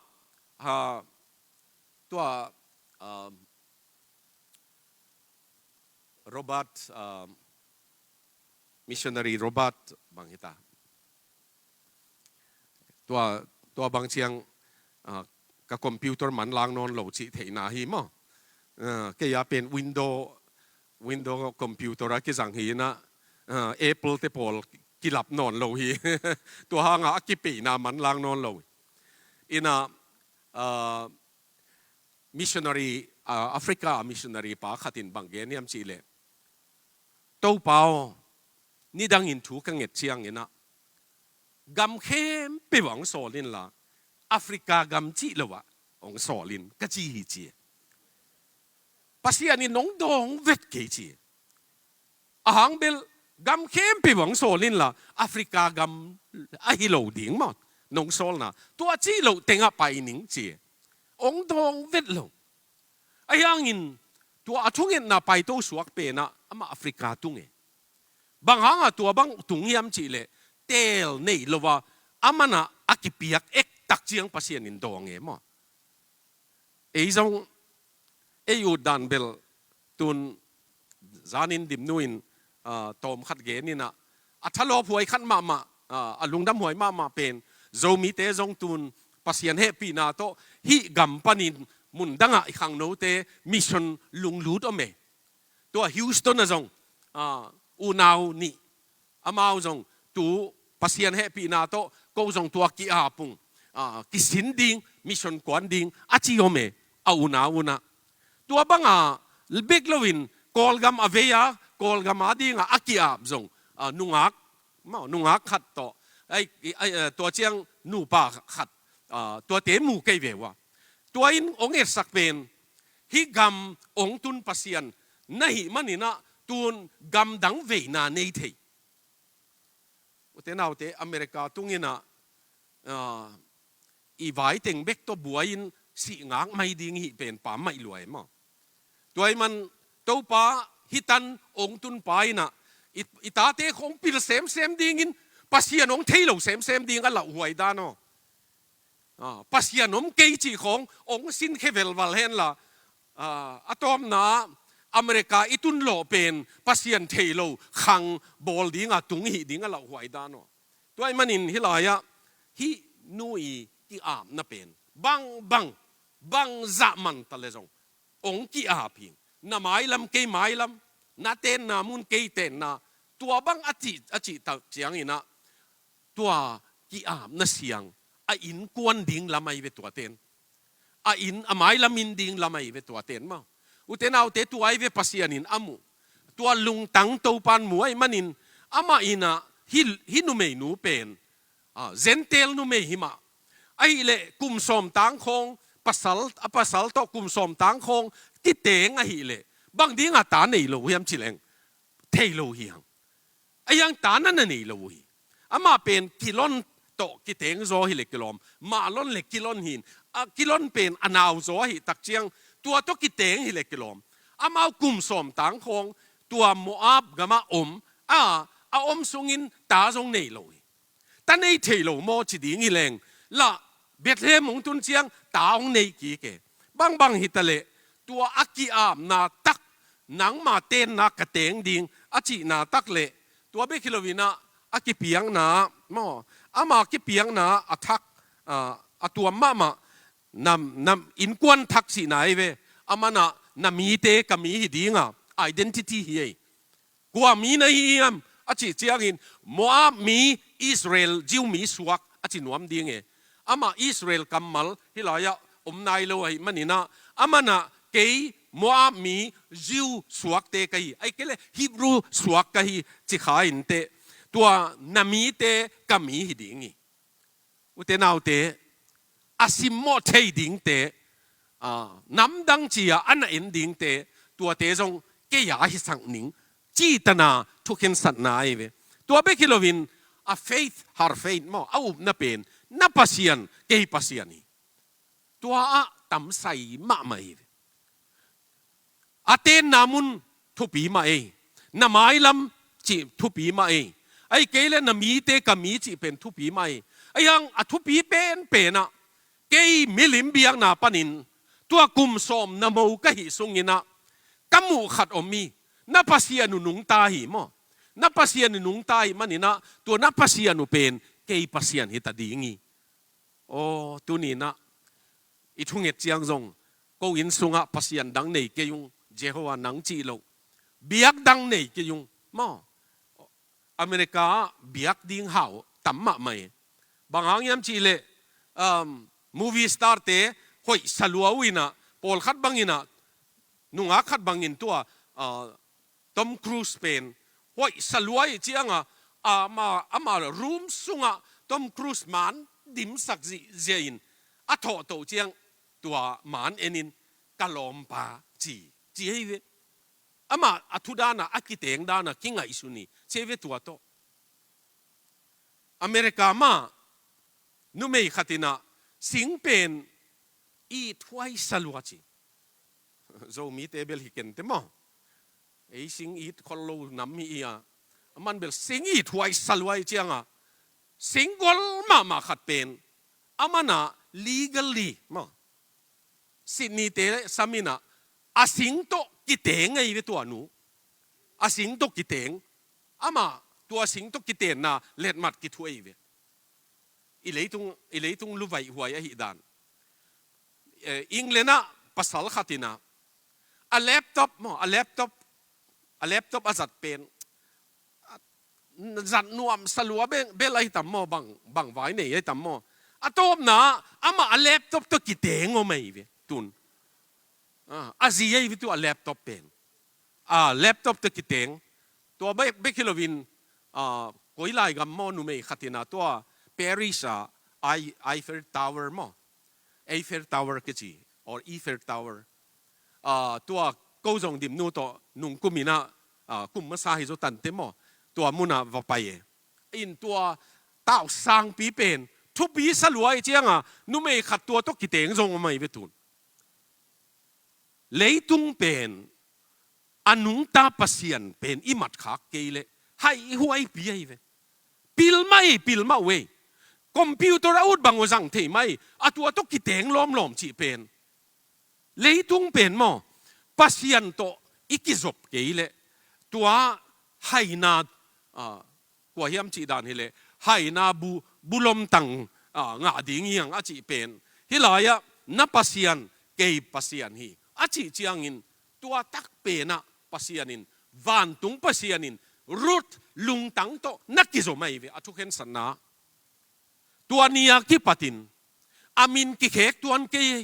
ah, tua, ah, Robert, ah, missionary Robert bang hita. Tua, tua bang ciang, ah, ka computer manlang nawn lo cih theihna hi maw. Ah, kei a pen Window, Window computer a kizang hi inah, ah, Apple te pawl kilap nawn lo hi. Tua hangah a kipeina manlang nawn lo. Inah, ah, missionary, ah, Africa missionary pa khatin bang gen hiam cihleh, Topa aw, nidangin thu ka nget cianginah gam khempeuh ah hong sawl inla, Africa gam cih lo ah hong sawl in ka ci hi ci. Pasian in hong dawng vet kei ci. A hang bel gam khempeuh ah hong sawl inla, Africa gam ahi lo ding maw nong sawlna. Tua cih loh tengah pai ning ci. Hong dawng vet lo. Ahi hangin tua a thungetna paito suak penah amah Africa tung e. Bang hangah tua bang tung hiam cihleh, teel nei lo a, a manah a kipiak ektak ciang Pasian in dawng e maw. Ei zong, ei utdan bel tun zanin Dimnu in, ah, tawm khat gen inah, a thalawphuai khat mahmah, ah, a lungdamhuai mahmah pen, Zomite zong tun Pasian hehpihna tawh hih gam panin mundangah i khangnote mission lunglut om e. Tua Houston ah zong, ah, unau nih, amau zong tu Pasian hehpihna tawh ko zong tua ki-ap ung, ah, kisin ding, mission kuan ding a ci om e, a unau unah. Tua banga bek loin Kawlgam a vei a, Kawlgam a dinga a ki-ap zong, ah, nungak, maw, nungak khat tawh, ai, ai, eh, tua ciang nupa khat, ah, tuate mu kei ve uh a. Tua in hong etsak pen, hih gam hong tun Pasian na hih maninah tun gamdang veina nei thei. Ute naute, America tunginah, ah, i vaiteng bek tawh buai-in sih ngak mai ding hih pen pammaih lua e maw. Tua ahih man Topa hih tan hong tunpa inah i, i tate khong pil semsem dingin Pasian hong thei lo semsem ding a lauhuai dan aw. Ah, Pasian om kei cih khong hong sinkhe velval henla, ah, a tawpna America i tun lawh pen Pasian thei lo khang bawl dinga tung hih ding a lauhuai dan aw. Tua ahih manin hih lai-ah hih nu i ki-apna pen bang bang, bang zah man ta le zong hong ki-ap hi. Na mailam, kei mailam, na tenna mun, kei tenna, tua bang a cih, a cih tak cianginah tua ki-apna siang a innkuan ding lam ahi ve tua ten. A inn, a mailam inn ding lam ahi ve tua ten maw. Ute naute, tua ahi ve Pasian in a muh. Tua lungtang Topan mu ahih manin amah inah hih, hih numeinu pen, ah, Gentile numei hi mah. Ahih leh kum sawm tang khawng, pasal, a pasal tawh kum sawm tang khawng kiteng ahih leh bang dinga ta nei lo hiam ci leng, thei lo hi hang. Ahi hang ta na na nei lo uh hi. Amah pen kilon tawh kiteng zaw hi leh kilawm, mah lon leh kilon hi in, a kilon pen a nau zaw ahih tak ciang tua tawh kiteng hi leh kilawm. Amau kum sawm tang khawng tua Moab gamah om a, a om sungin ta zong nei lo hi. Ta nei thei lo maw ci ding hi leng, lah Bethlehem hong tun ciang ta hong nei kik e. Bang bang hi ta leh, tua a ki-apna tak, nangma tenna ka teng ding a cihna tak leh, tua bek hi loinah a kipiakna maw, ama kipiakna a thak, ah, a tuam mahmah, na, na innkuan thak cihna ahi ve. A manah na mite ka mi hi dinga identity hi ei. Kua mi na hi hiam, A cih ciangin Moab mi, Israel, Jew mi suak a ci nuam ding e. Amah Israel kammal hih lai-ah om nai lo ahih manin ah, aman ah kei Moab mi, Jew suakte ka hi, ahih kei leh Hebrew suak ka hi ci kha inteh, tua na mite ka mi hi ding hi. Ute naute, a simmawh thei dingte, a, namdang ci-a a na en dingte, tuate zong kei a hisak ning, cih tana thukhensatna ahi ve. Tua bek hi loin, a faith, her faith maw, a upna pen, na Pasian, kei Pasian hi. Tua ah tamsai mahmah hi ve. A tenna mun thupi mah ei. Na mailam cih thupi mah ei. Ahih kei leh na mite ka mi cih pen thupi mah ei. Ahi hang a thupi penpen ah, kei milim biakna panin tua kum sawm na mo ka hih sungin ah ka muh khat om hi. Na Pasian uh nungta hi maw. Na Pasian uh nungta ahih manin ah, tua na Pasian uh pen kei Pasian hi ta ding hi. Aw, tuni-in ah i thunget ciang zong, ko inn sungah pasian dang nei kei ung, Jehovah nang cih loh. Biak dang nei kei ung. Maw, America ah biak ding hau tam mahmah hi. Bang hang hiam cih leh, um, movie star-te hoih sa lua uh in ah, pawlkhat bangin ah, nungak khat bangin tua, ah, Tom Cruise pen hoih sa lua ahih ciangin, ama, ama room sungah Tom Cruise maan dimsak zihziah in, a thawhtoh ciang tua maan enin, "Ka lawmpa," ci, ci hi ve. Amah a thu dan ah, a kiteng dan ah kingaihsun hi, ci hi ve tua tawh. America mah numei khat in ah sing pen ithuai sa lua ci. Zomite bel hi kei inteh maw. Ei sing it khol lo nam hi hi a. Aman bel sing ithuai sa lua ahih ciangin, sing gol mahmah khat pen, aman ah legally maw, Sydney-te sam in ah, a sing tawh kiteng ahi ve tua nu. A sing tawh kiteng. Amah tua sing tawh kitenna letmat kithuah ahi ve. I leitung, i leitung luvaihhuai ahih dan. Eh, England ah pasal khat in ah, a laptop maw, a laptop, a laptop a zat pen, a zat nuam sa lua bel, bel ahi tam maw, bang, bang vai nei ahi tam maw. A tawpna, amah a laptop tawh kiteng om ahi ve, tun. Ah, a zi ahi ve tua laptop pen. Ah, laptop tawh kiteng. Tua bek, bek hi loin, ah, koi lai gam maw, numei khat in ah tua Paris ah Ei-, Eiffel Tower maw. Eiffel Tower kici, or Eiffel Tower. Ah, tua ko zong Dimnu tawh nungkum in ah, ah, kum masa hi zaw tan teh maw, tua mun ah va pai e. In tua tau sangpi pen thupi sa lua ahih ciangin, numei khat tua tawh kiteng zong om ahi ve tun. Leitung pen, a nungta Pasian pen i matkhak kei leh, haihuaipi ahi ve. Pil mah ei, pil mah uh ei. Computer a ut bang uh zang thei mah ei, a tua tawh kiteng lawmlawm cih pen. Leitung pen maw, Pasian tawh i kizop kei leh, tua haina, ah, kua hiam cih dan hi leh, haina bu, bulomtang, ah, ngah ding hi hang a cih pen. Hih lai-ah, na Pasian, kei Pasian hi a cih ciangin, tua tak pen ah Pasian in, vantung Pasian in, Ruth lungtang tawh na kizom ahi ve, a thukhensatna. Tua ni a kipatin, a min kikhek tuan kei,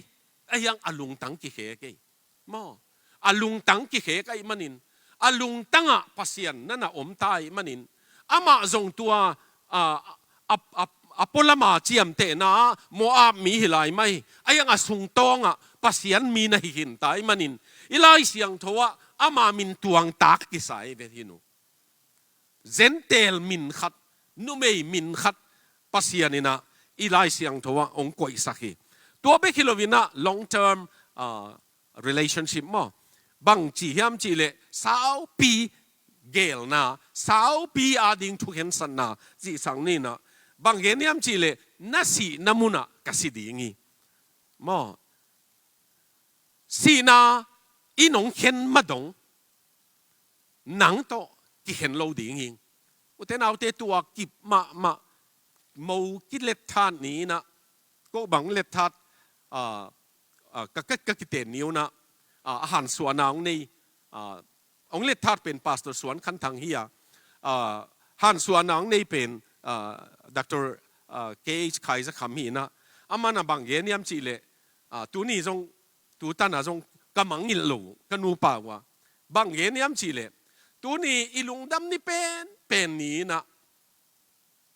ahi hang a lungtang kikhek ei. Maw, a lungtang kikhek ahih manin, a lungtangah Pasian na na om ta ahih manin, amah zong tua, a, a, a, a pualama ciamtehna ah Moab mi hi lai mah hi, ahi hang a sungtawngah Pasian mi na hi khin ta ahih manin, i Lai Siangtho ah ama min tuangtak kisa hi ve hi nu. Gentile min khat, numei min khat, Pasian in ah i Lai Siangtho ah hong koihsak hi. Tua bek hi loin ah long term, ah, relationship maw. Bang ci hiam cih leh saupi gelna, saupi ading thukhensatna, cih sang ni in ah. Bang gen hiam cih leh na sihna mun ah ka si ding hi. Maw. Sihna in hong khen mah dong, nang tawh kikhen lo ding hi. Ute naute, tua kip mahmah, mo kilet that ni in ah, ko bang let that, ah, ah, ka, ka, ka kiten ni un ah, ah, a hansuahna hong nei, ah, hong let that pen Pastor Suan Khan Thang hi a, ah, hansuahna hong nei pen, ah, Doctor, ah, K H Khaizakham hi in ah, aman a bang gen hiam cih leh, ah, tuni zong, tu tan a zong ka mangngilh lo ka nupa uh a, bang gen hiam cih leh, tuni i lungdam ni penpen ni in ah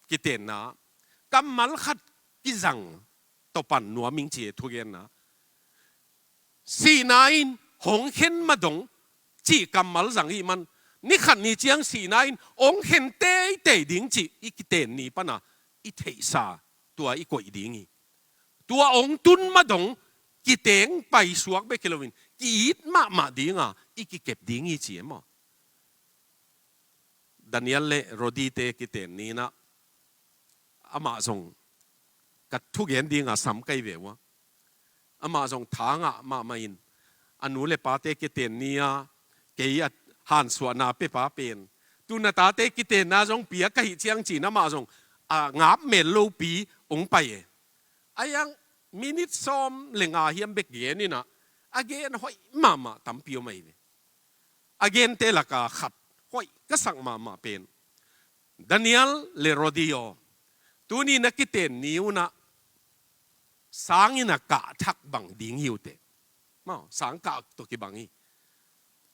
kitenna, kammal khat kizang tawh pan nuam ing ci e thugenna. Sihna in hong khen ma dong cih kammal zang ahih man, ni khat ni ciang sihna in hong khen teitei ding cih i kiten ni pan a i theihsa, tua i koih ding hi. Tua hong tun ma dong kiteng paisuak bek hi loin, ki-it mahmah ding a i kikep ding hi ci e maw. Daniel le Rodi te kiten ni in ah, amah zong ka thugen ding a sam ka hi ve uh a. Amah zong tha ngah mahmah in, a nu le pate kiten ni a kei a hansuahna pia pa pen, tu na tate kitenna zong pia ka hih ciang ci in amah zong a ngap mel lopi hong pai e. A yang minit sawm le nga hiam bek gen in ah, a gen hoih mahmah tampi om ahi ve. A gente laka khat hoih ka sak mahmah pen, Daniel le Rodi aw, tuni na kiten ni un ah sang in a kah thak bang ding hi uh teh. Maw, sang kah tawh kibang hi.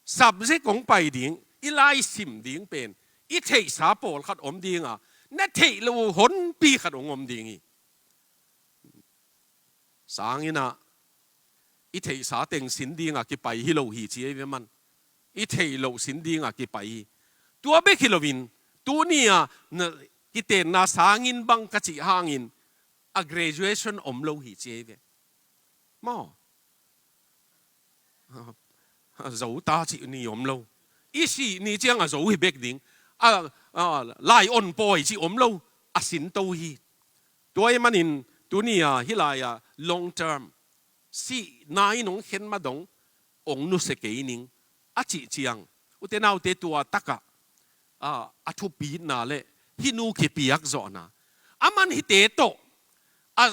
Subject hong pai ding, i laisim ding pen, i theihsa pawlkhat om ding a, na theih loh honpi khat hong om ding hi. Sang in ah i theihsa teng sin ding a kipai hi lo hi ci ei ve man. I theih loh sin ding a kipai hi. Tua bek hi loin, tuni a na, kitenna sang in bang ka cih hangin, a graduation om lo hi ci ei ve. Maw. Zo ta cih ni om lo. I sih ni ciang a zo hi bek ding. A, a, lai on pawi cih om lo. A sinto hi. Tua ahih manin tuni a hih lai a long term, sihna in hong khen ma dong hong nusia kei ning a cih ciang, ute naute, tua tak ah, a, a thupitna le hih nu kipiak zawhna, aman hihte tawh, a,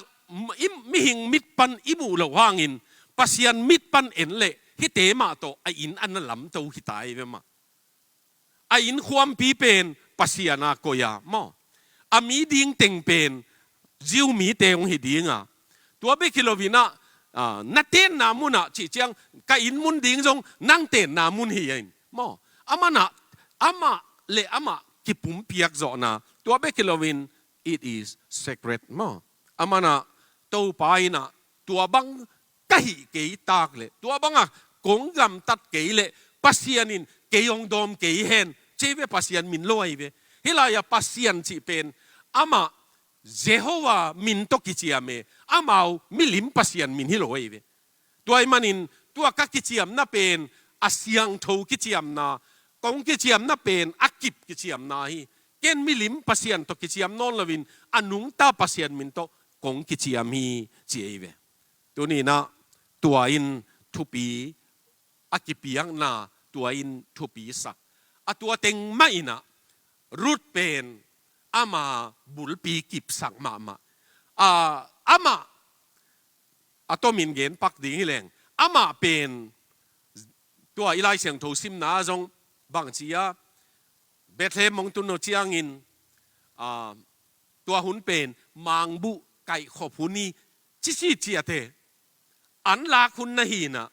i, mihing mit pan i muh loh hangin, Pasian mit pan en leh hihte mah tawh a inn a na lamto hi ta ei ve mah. A innkuanpi pen Pasian a koih a maw, a mi ding teng pen Jew mite hong hi ding a, tua bek hi loin ah, a, na tenna mun ah cih ciang, ka inn mun ding zong nang tenna mun hi a in maw. Aman ah, amah le amah kipumpiak zawhna, tua bek hi loin it is sacred maw. Aman ah, Topa in ah, tua bang ka hih kei tak leh, tua bang a kong gamtat kei leh, Pasian in kei hong dawm kei hen ci ei ve, Pasian min lo ahi ve. Hih lai a Pasian cih pen amah Jehovah min tawh kiciam e, amau milim Pasian min hi lo ahi ve. Tua ahih manin tua ka kiciamna pen a siangtho kiciamna, kong kiciamna pen a kip kiciamna hi. Ken milim Pasian tawh kiciam nawn loin, a nungta Pasian min tawh kong kiciam hi ci ei ve. Tuni in ah tua in thupi, a kipiakna tua in thupi sak. A tua teng mah in ah Ruth pen ama bulpi kipsak mahmah. A, amah a tomin gen pak ding hi leng, amah pen tua i Lai Siangtho simna zong bangci a, Bethlehem hong tun uh ciangin, a, tua hun pen mangbuh kaihkhop hun hi ci si ciat e. An lak hun na hi in ah,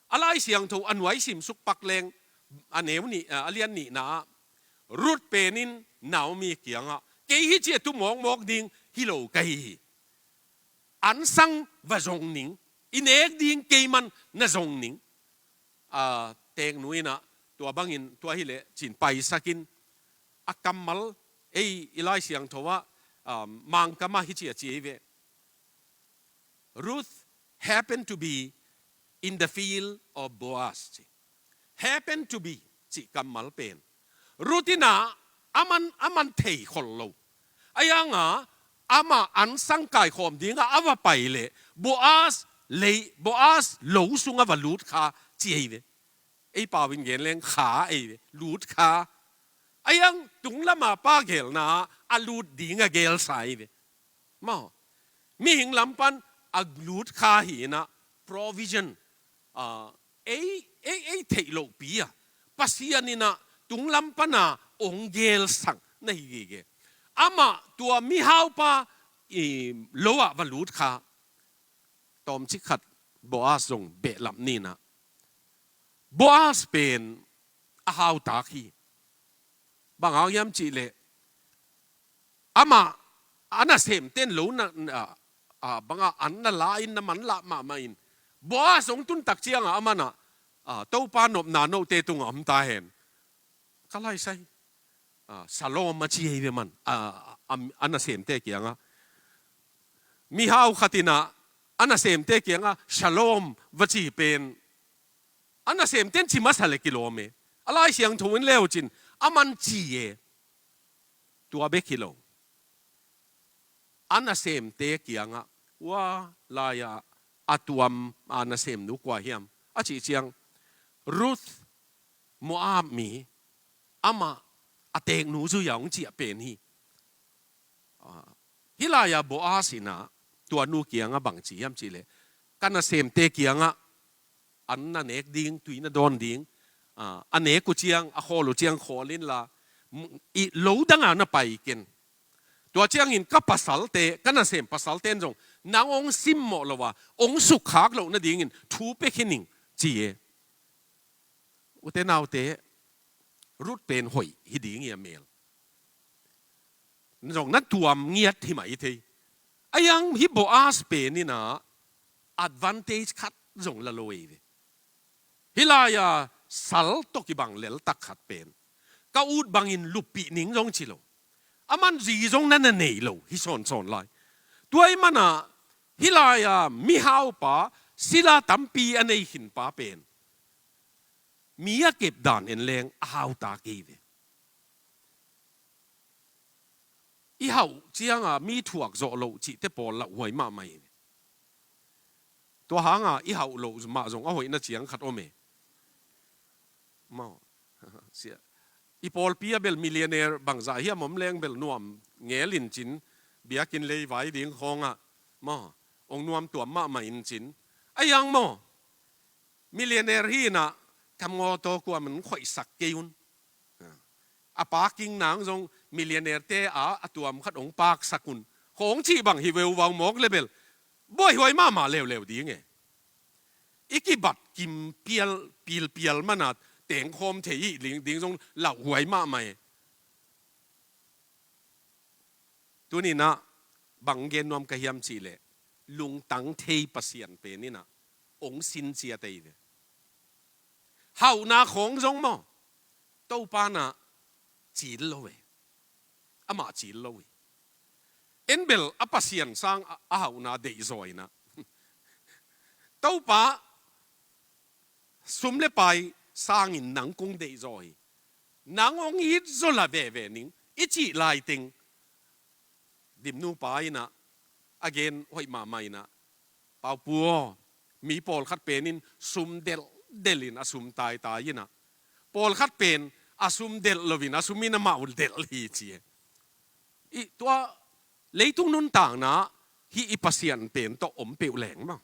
a Lai Siangtho a nuai simsuk pak leng, a neu nih, a, a lian nihna ah, Ruth pen in Naomi kiangah, kei hih ci a tu mawkmawk ding hi lo ka hi hi. An sang va zong ning, i nek ding kei man na zong ning. A, teeknu in ah tua bangin tua hi leh ci-in paisak in, a kammal, ei i Lai Siangtho ah, a, Mangkam ah hih ci a ci ei ve. Ruth happened to be in the field of Boaz ci. Happened to be cih kammal pen, Ruth in ah aman, aman thei khol lo. A yang a, amah an sang kaikhawm ding a a va pai leh, Boaz lei, Boaz lo sung a va lut kha ci ei ve. Ei pau in gen leng kha ei ve, lut kha. A yang tunglam a pa gelna a lut ding a gelsa ei ve. Maw, mihing lam pan a lut kha hi in ah, provision, a, ei, ei, ei theih lohpi a, Pasian in ah tunglam pan a ong gelsak na hi gige. Amah tua mihaupa i lo ah va lut kha. Tawmcik khat Boaz zong behlap ninah Boaz pen a hautak hi. Bang hang hiam cihleh amah a nasemten lo na, a, a, bangah an na la in na manlah mahmah in Boaz hong tuntak ciangah amanah, a, Topa nopna note tungah om ta hen. Ka laisai, a, Shalom a ci hi ve man, a, a, a nasemte kiangah. Mihau khatinah a nasemte kiangah Shalom va ci pen a nasemten ci masa le kilawm e. A Lai Siangtho in leucin aman ci e. Tua bek hi lo. A nasemte kiangah, ua, lai-ah a tuam a nasemnu kua hiam a cih ciang, Ruth, Moab mi, amah a teeknu zui-a hong ciah pen hi. A, hih lai-ah Boaz inah tua nu kiangah bang ci hiam cihleh, ka nasemte kiangah an na nek ding, tui na dawn ding, a, a nek uh ciang, a khawl uh ciang khawl inla, m-, i lo dangah na pai ken. Tua ciangin ka pasalte, ka nasem pasalten zong nang hong simmawh lo a, hong sukkhak loh nadingin thu pia khin ing, ci e. Ute naute, Ruth pen hoih hi ding hi a mel. Zong na tuam ngiat hi mah hi thei. A iang hi Boaz pen inah advantage khat zong la lo ei ve. Hih lai-a sal tawh kibang leltak khat pen ka ut bangin luppih ning zong ci lo. Aman zi zong na na nei lo hi sawnsawn lai. Tua ih manah hih lai-a mihaupa sila tampi a nei khinpa pen mi a kepdan en leng a hautak ei ve. I hauh cianga mi thuak zawh loh cihte pawl lauhuai mahmah hi. Tua hanga i hauh loh mah zong a hoihna ciang khat om e. Maw. Sia. I pawlpi a bel millionaire bangzah hiam om leng bel nuam ngel in cin, biakinn lei vai ding khawngah. Maw. Ong nuam tuam mahmah in cin. A iang maw. Millionaire hi inah, ka mawtaw kuaman khoihsak kei un. A parking nang zong millionaire te a, a tuam khat ong parksak un. Khawng cih bang hi veuvau mawk le bel. Buaihuai mahmah leuleu ding e. I kibat kim pial, pilpial mana tengkhawm thei hi ding, ding zong lauhuai mahmah e. Tuninah bang gen nuam ka hiam cihleh, lungtang thei Pasian pen inah ong sin ciat ei ve. Hauhna khawng zong maw, Topa nah cil lo ve. Amah cil lo hi. En bel a Pasian sang a, a hauhna deihzaw inah. Topa sum le pai sangin nang kong deihzaw hi. Nang hong it zaw la veve ning i cih laiteng. Dimnupa inah a gen hoih mahmah inah, Paupu aw, mi pawlkhat penin sum delhdelh in a sum taitai inah, pawlkhat pen a sum delh loin a sum in amau delh hi ci e. I tua leitung nuntakna hih i Pasian pen tawh om peuh leng maw.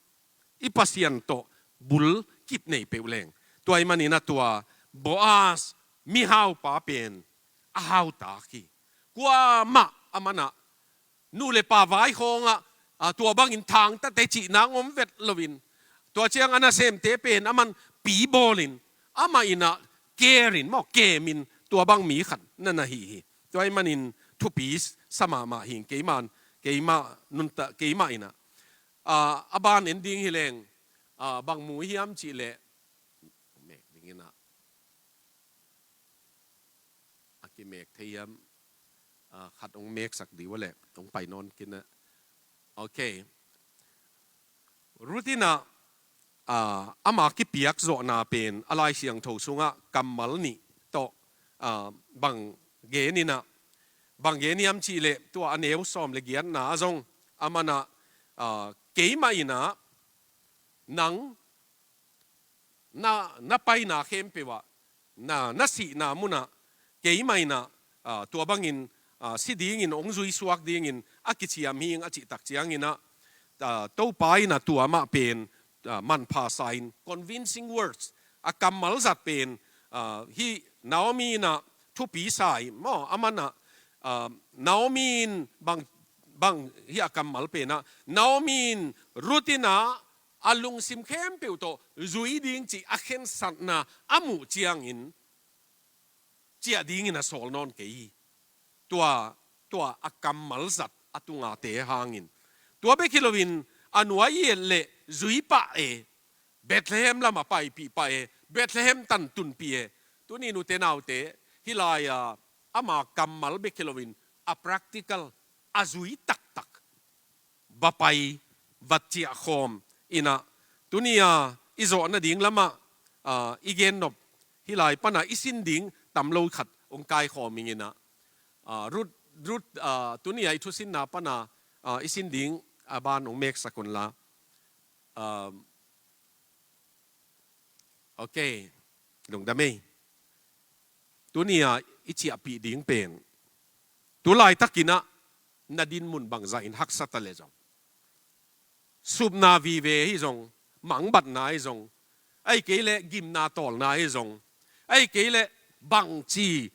I Pasian tawh bul kip nei peuh leng. Tua ih manin a tua Boaz mihaupa pen a hautak hi. Kuamah a manah nu le pa vai khawngah, a, tua bangin thangtate cih nang om vet loin. Tua ciang a nasemte pen aman pi bawlin, amah inah kerin maw, kemin tua bang mi khat na na hi hi. Tua ih manin thupi sa mahmah hing keimah, keimah nunta, keimah inah. A, a ban en ding hi leng, a, bang mu hiam cihleh. Mek ding inah. A kimek thei hiam, a, khat ong meksak dih ua leh, ong pai nawn kinah. Ok. Ruth inah, a, ama kipiak zawhna pen, a Lai Siangtho sungah kammal nih tawh, a, bang gen inah, bang gen hiam cihleh, tua a neu sawm le giatna a zong, a manah, a, keimah inah, nang na, na paina khempeuh ah, na, na sihna munah, keimah inah, a, tua bangin, a, si dingin, ong zuisuak dingin, a kiciam hing a cihtak cianginah, a, Topa inah tua mah pen, a, manpha sa in, convincing words, a kammal zat pen, a, hih Naomi inah thupi sa hi maw, a man ah, ah, Naomi in bang, bang hi a kammal pen ah, Naomi in Ruth in ah a lungsim khempeuh tawh zui ding cih a khensatna a muh ciangin ciah dingin a sawl nawn kei hi. Tua, tua a kammal zat a tungate hangin. Tua bek hi loin a nuai i et leh zui pah e, Bethlehem lamah paipih pah e, Bethlehem tan tunpih e. Tuni nute naute, hih lai-a ama kammal bek hi loin a practical, a zui taktak va pai, va ciah khawm in ah, tuni-a i zawh nading lamah, ah, i gen nop, hih lai pana i sin ding tam lo khat hong kaikhawm ing in ah, ah, Ruth, Ruth, ah, tuni-a i thusinna pana, ah, i sin ding a ban hong meksak un la. Ah, ok, lungdam ei. Tuni-a i ciahpih ding pen, tu laitakin ah na dinmun bangzah in haksa ta leh zong, supna vive hi zong, mangbatna hi zong, ahih kei leh gimna tawlna hi zong, ahih kei leh bangci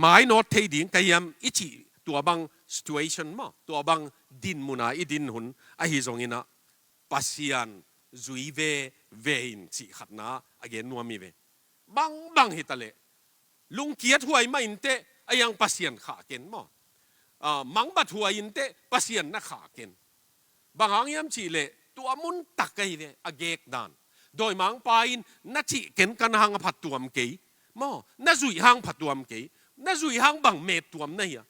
mainawt thei ding ka hiam i cih tua bang situation maw, tua bang dinmun a i din hun ahi zongin ah, Pasian zui veve in cih khatna a gen nuam hi ve. Bangbang hi ta leh, lungkiat huai mah inteh, a hiang Pasian khah ken maw. Ah, mangbat huai inteh, Pasian na khah ken. Bang hang hiam cih leh, tua mun tak ahi ve, a gek dan. Dawimangpa in na cih ken kan hang a phattuam kei maw, na zuih hang phattuam kei, na zuih hang bang mettuam na hia.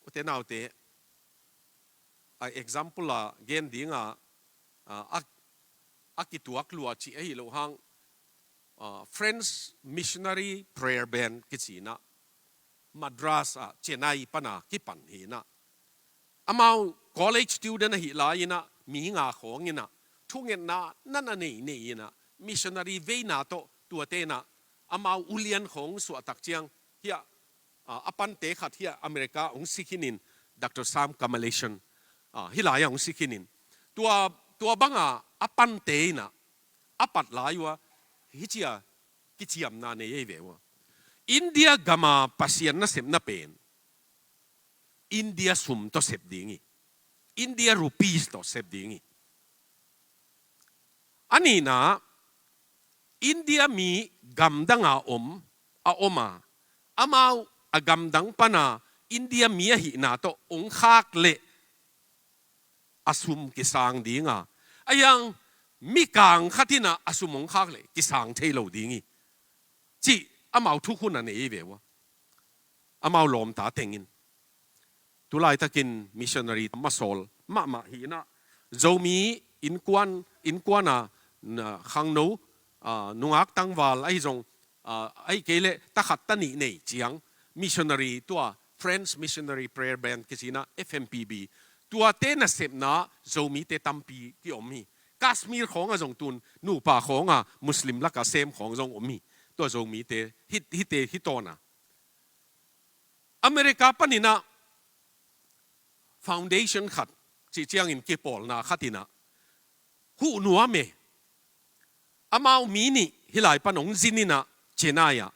Ute naute, a example a gen ding a, a, a, a kituak lua cih ahi lo hang, a, French Missionary Prayer Band kici in ah, Madras ah, Chennai pana kipan hi in ah, amau college student ahi lai in ah, mi nga khawng in ah, thungetna na na nei nei in ah, missionary veina tawh tuate in ah, amau ulian khawng suahtak ciang, hiah, a, a pante khat hiah America hong si khin in, Doctor Sam Kamaleishan, a, hih lai-ah hong si khin in. Tua, tua banga a pante in ah, a pat lai uh a, hih ci-a kiciamna nei ei ve uh a. India gama Pasian nasepna pen India sum tawh sep ding hi. India rupees tawh sep ding hi. A nihna, India mi gamdanga om, a om a, amau a gamdang pana India mi ahihna tawh hong khak leh a sum kisang ding a, a hiang mikang khat in ah a sum hong khak leh kisang thei lo ding hi, cih amau thukhun a nei ve uh a. Amau lawmta teng in, tu laitakin missionary masawl mahmah hi in ah, Zomi innkuan, innkuan a, na, khangno, a, nungak tangval ahi zong, a, ahih kei leh takhat tanih nei ciang, missionary tua, French Missionary Prayer Band kici in ah, F M P B, tuate nasepna Zomite tampi kiom hi. Kashmir khawng ah zong tun, nupa khawng a Muslim laka sem khawng zong om hi. Tua Zomite, hih, hihte, hih tawn a, America panin ah foundation khat, cih ciangin kipawlna khat in ah, huh nuam e. Amau mi nih hih lai pan hong zin in ah, Chennai ah,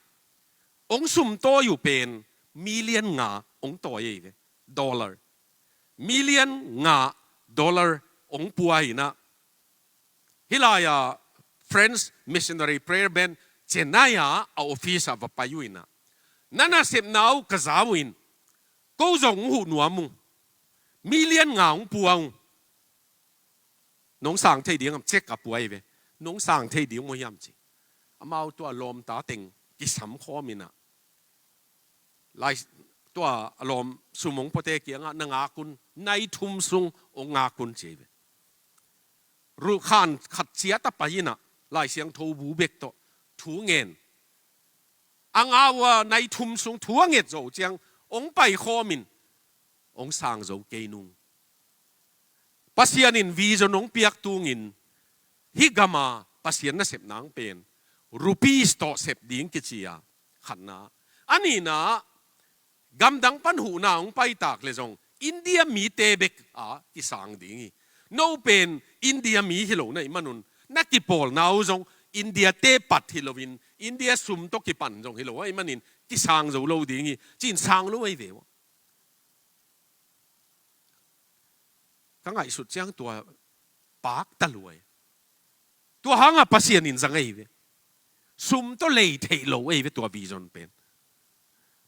hong sum tawi uh pen million nga hong tawi ei ve. Dollar. Million nga dollar hong pua in ah, hih lai-a French Missionary Prayer Band Chennai ah a office ah va pai uh in ah, na nasepna uh ka za uh in, ko zong hong huh nuam ung. Million nga hong pua ung. Nong sang thei ding am, check a pua hi ve. Nong sang thei ding maw hiam ci. Amau tua lawmta teng kisam khawm in ah, lai, tua a lawm sum hong puate kiangah na ngak un, nai thum sung hong ngak un ci hi ve. Ruh khan khat ciat a pai in ah, Lai Siangtho bu bek tawh thu ngen. A ngau a, nai thum sung thu a nget zo ciang hong pai khawm in, hong sang zo kei nung. Pasian in vision hong piak tungin, hih gama Pasian nasepna hong pen rupees tawh sep ding kici a, khatna. A nihna, gamdang pan huhna hong paitak leh zong India mite bek a kisang ding hi. No pen India mi hi lo na hih manun, na kipawlna uh zong India te pat hi loin, India sum tawh kipan zong hi lo ahih manin kisang zo lo ding hi, ci-in sang lo ahi ve uh. Ka ngaihsut ciang tua pakta lua hi. Tua hangah Pasian in zang ahi ve. Sum tawh lei theih lo ahi ve tua vision pen.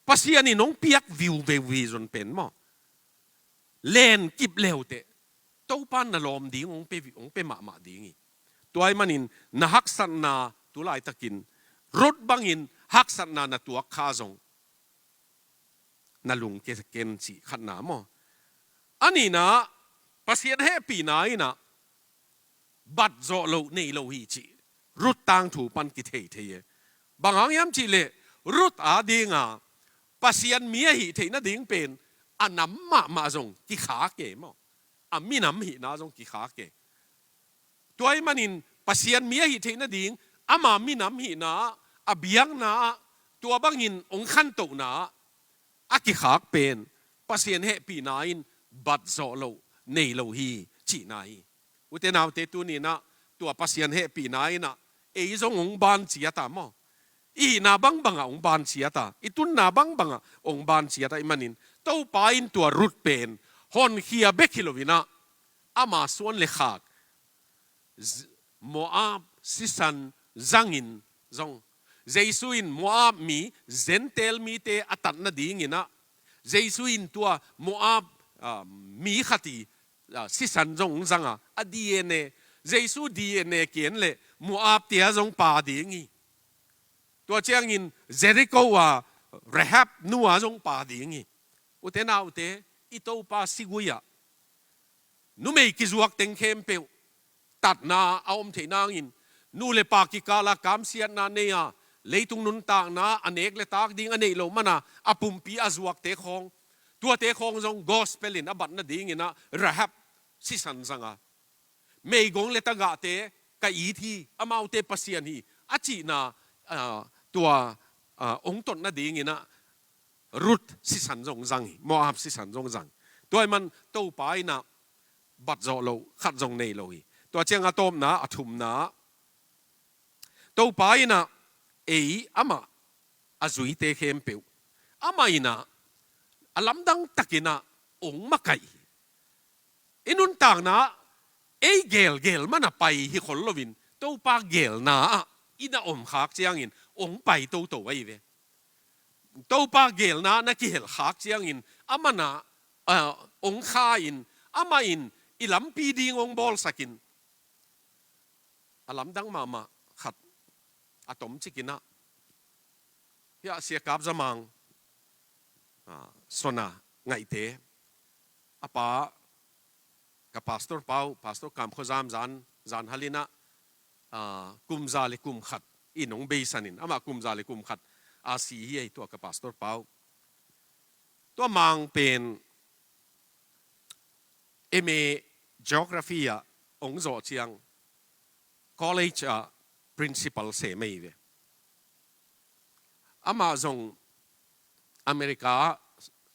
Pasian in hong piak viu ve vision pen maw. Len kip leuteh Topa na lawm ding hong pe, hong pe mahmah ding hi. Tua ahih manin na haksatna tu laitakin Ruth bangin haksatna na tuak kha zong na lungke ken cih khatna maw. A nihna, Pasian hehpihna in ah bat zawh loh nei lo hi cih Ruth tangthu pan kithei thei e. Bang hang hiam cih leh Ruth a dinga Pasian mi ahih theih nading pen a nam mahmah zong kikhak e maw. A minam hihna zong kikhak e. Tua ahih manin Pasian mi ahih theih nading ama minam hihna ah, a biakna ah, tua bangin hong khantohna ah a kikhak pen Pasian hehpihna in bat zawh loh nei lo hi cihna hi. Ute naute, tuni-in ah tua Pasian hehpihna in ah ei zong hong ban ciat a maw. I hihna bangbangah hong ban ciat a, i tunna bangbangah hong ban ciat ahih manin Topa in tua Ruth pen honkhia bek hi loin ah ama suan le khak Z-, Moab sisan zangin zong, Jesu in Moab mi, Gentile mite a tat nadingin ah, Jesu in tua Moab, ah, mi khat i, ah, sisan zong zang a, a D N A, Jesu D N A ki-en leh Moab te ah zong pha ding hi. Tua ciangin Jericho a Rahab nu ah zong pha ding hi. Ute naute, i Topa sigui ah numei kizuak teng khempeuh tatna a om theih nangin, nu le pa kikala kamsiatna nei a, leitung nuntakna a nek le tak ding a neih loh mana a pumpi a zuakte khawng, tuate khawng zong gospel in a bat nadingin ah Rahab sisan zang a, meigong le tagahte ka it hi, amaute Pasian hi a cihna, ah, tua, ah, hong tot nadingin ah Ruth sisan zong zang hi, Moab sisan zong zang. Tua ahih man Topa in ah bat zawh loh khat zong nei lo hi. Tua ciang a tawpna, a thumna, Topa in ah ei amah a zuite khempeuh amah in ah a lamdang takin ah hong makaih hi. I nuntakna ah ei gelgel mana pai hi khol loin Topa gelna ah i na om khak ciangin hong pai toto ahi ve. Topa gelna na kihel khak ciangin amah na, ah, hong kha in, amah in i lampi ding hong bawlsak in, a lamdang mahmah khat a tom cikin ah, hiah Sia Kap Za Mang, ah, Sona Ngaihte, a pa, ka pastor pa uh, Pastor Kam Khua Zam Zan, Zan Hal in ah, ah, kum za le kum khat in hong beisan in, amah kum za le kum khat a si hi ei, tua ka pastor pa uh. Tua Mang pen M A Geography ah hong zawh ciang college ah principal sem ahi ve. Amah zong America ah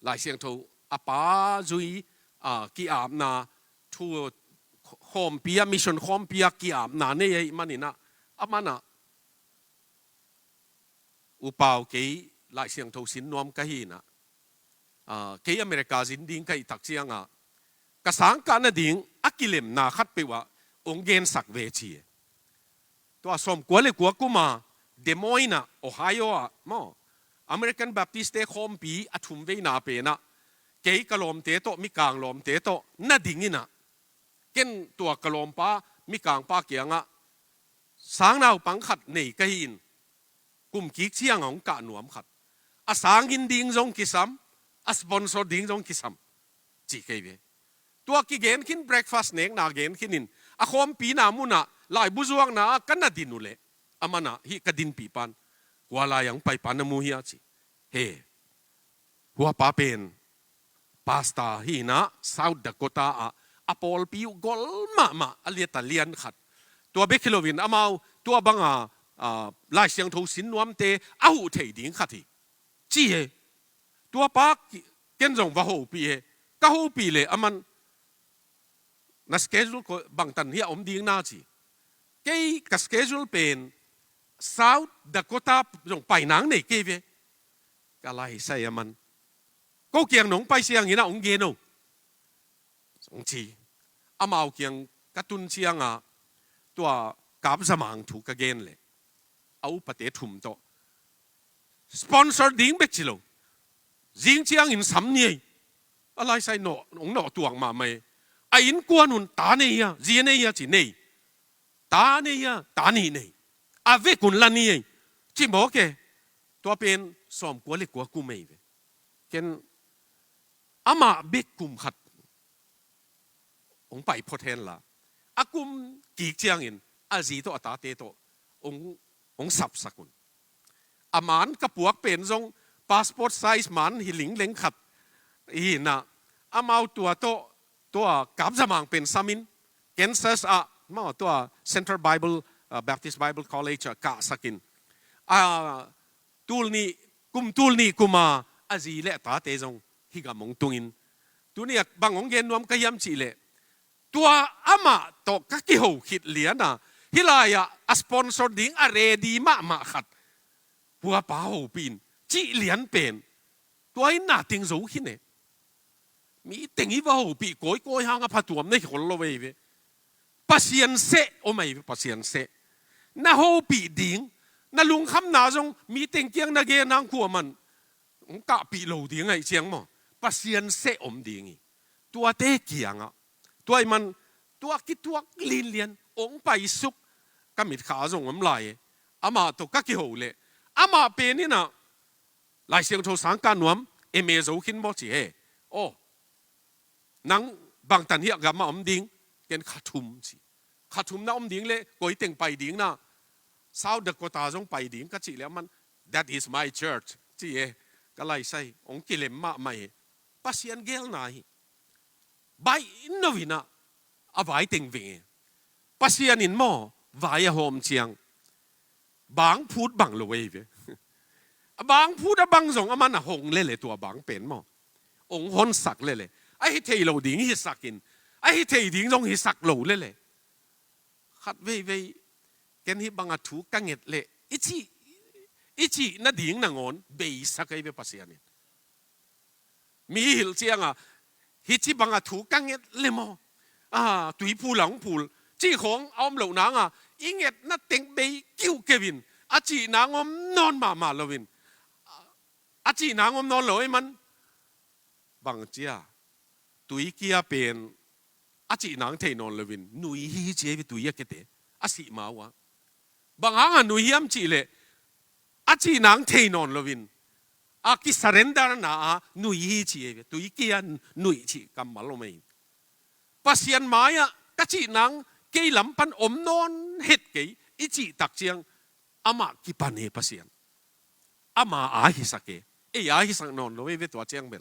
Lai Siangtho a pa zui, ah, ki-apna thu khawmpi ah, mission khawmpi ah ki-apna nei ahih manin ah, amah in ah, U Pau, kei Lai Siangtho sin nuam ka hi in ah, ah, kei America zin ding ka hih tak ciangah ka sangkah nading a kilemna khatpeuh ah hong gensak ve ci hi. Tua sawmkua le kua kum a Des Moines ah, Ohio ah maw, American Baptist te khawmpi a thumveina pen ah kei ka lawmte tawh, mikang lawmte tawh na ding in ah, ken tua ka lawmpa, mikangpa kiangah, sangnaupang khat nei ka hi in, kum kik ciangah hong kah nuam khat, a sangin ding zong kisam, a sponsor ding zong kisam, ci kei ve. Tua kigen khin, breakfast nekna gen khin in, a khawmpina munah laibu zuakna ah ka na din uh leh, amah in ah, hih ka dinpih pan, kua lai-ah hong pai pa na mu hia, ci. He, hua pa pen pastor hi in ah, South Dakota ah a pawlpi uh gol mahmah, a liat a lian khat. Tua bek hi loin amau tua banga, ah, Lai Siangtho sin nuamte a huh thei ding khat hi, ci hi. Tua pa ki-, ken zong va hopih hi. Ka hopih leh amah in, na schedule koi bangtan hiah om ding na, ci. Kei ka schedule pen South Dakota zong pai nang nei kei ve. Ka lai sai a man. Ko kiang nong pai siangin a hong gen o. Hong ci. Amau kiang ka tun cianga tua Kap Za Mang thu ka gen leh a upate thum tawh sponsor ding bek ci lo. Zing ciangin sam ni ei. A lai sai nawh, hong nawh tuak mahmah ei. A innkuan un ta nei a, zi a nei a ci nei. Ta nei a, ta nih nei. A vek un la ni ei. Ci mawk e. Tua pen sawmkua le kua kum ei ve. Ken amah bek kum khat hong pai phot hen la. A kum kik ciangin a zi tawh a tate tawh hong, hong sapsak un. A man ka puak pen zong passport size man hi lingleng khat. Hi na amau tua tawh, tua Kap Za Mang pen samin Kansas ah, maw tua Central Bible, uh, Baptist Bible College ah kahsakin. A tul nih, kum tul nih kuma a zi le a tate zong hi gam hong tungin. Tuni a bang hong gen nuam ka hiam cih leh. Tua amah tawh ka kiho khit liana. Hih lai-ah a sponsor ding a ready mahmah khat. Puapa hopih in. Cih lian pen. Tua in na teng zo khin e. Mi teng i va hopih kawikawi hang a phatuam na hi khol lo ei ve. Pasian seh om ei ve, Pasian seh. Na hopih ding, na lungkhamna zong mi teng kiang na gen hang khuaman hong kahpih lo ding aih ciang maw. Pasian seh om ding hi. Tuate kiangah. Tua ih man, tua kituak linlian, hong paisuk ka mitkha zong om lai e. Amah tawh ka kiho leh. Amah pen inah, Lai Siangtho sang kah nuam, M A zo khin maw ci he. Aw, nang bangtan hiah gamah om ding, ken kha thum ci. Kha thum na om ding le, koi teng pai ding na, South Dakota zong pai ding ka cih le aman, that is my church, ci e, ka lai sai, hong kilem mahmah e. Pasian gelna hi. Baih in no inah, a vai teng veng e. Pasian in maw, vai a hawm ciang. Bang phut bang lo ei ve. A bang phut a bang zong aman a hong lele tua bang pen maw. Hong honsak lele. A hi thei lo ding hisakin. A hi thei ding zong hisak lo lele. Khat veivei. Ken hih banga thu ka nget leh. I cih, i cih nading nangawn. Beisak ei ve Pasian in. Mi hilh cianga, hih ci banga thu ka nget le maw. A, tui phul a hong phul. Cih khawng a om loh nanga, i ngetna teng bei kiuhkeuh in. A cih nang om nawn mahmah loin. A cih nang om nawn lo ei man. Bang cia. Tui kia pen. A cih nang thei nawn loin. Nui hi ci ei ve tui a kete. A sih mau a. Bang hanga nui hiam cih leh. A cih nang thei nawn loin. A kisurrender na a nui hi ci ei ve. Tui kia nui cih kammal om ei. Pasian mai-ah ka cih nang kei lam pan om nawn het kei i cih tak ciang amah kipan hi Pasian. Ama a hisak e. Ei a hisak nawn lo ei ve tua ciang bel.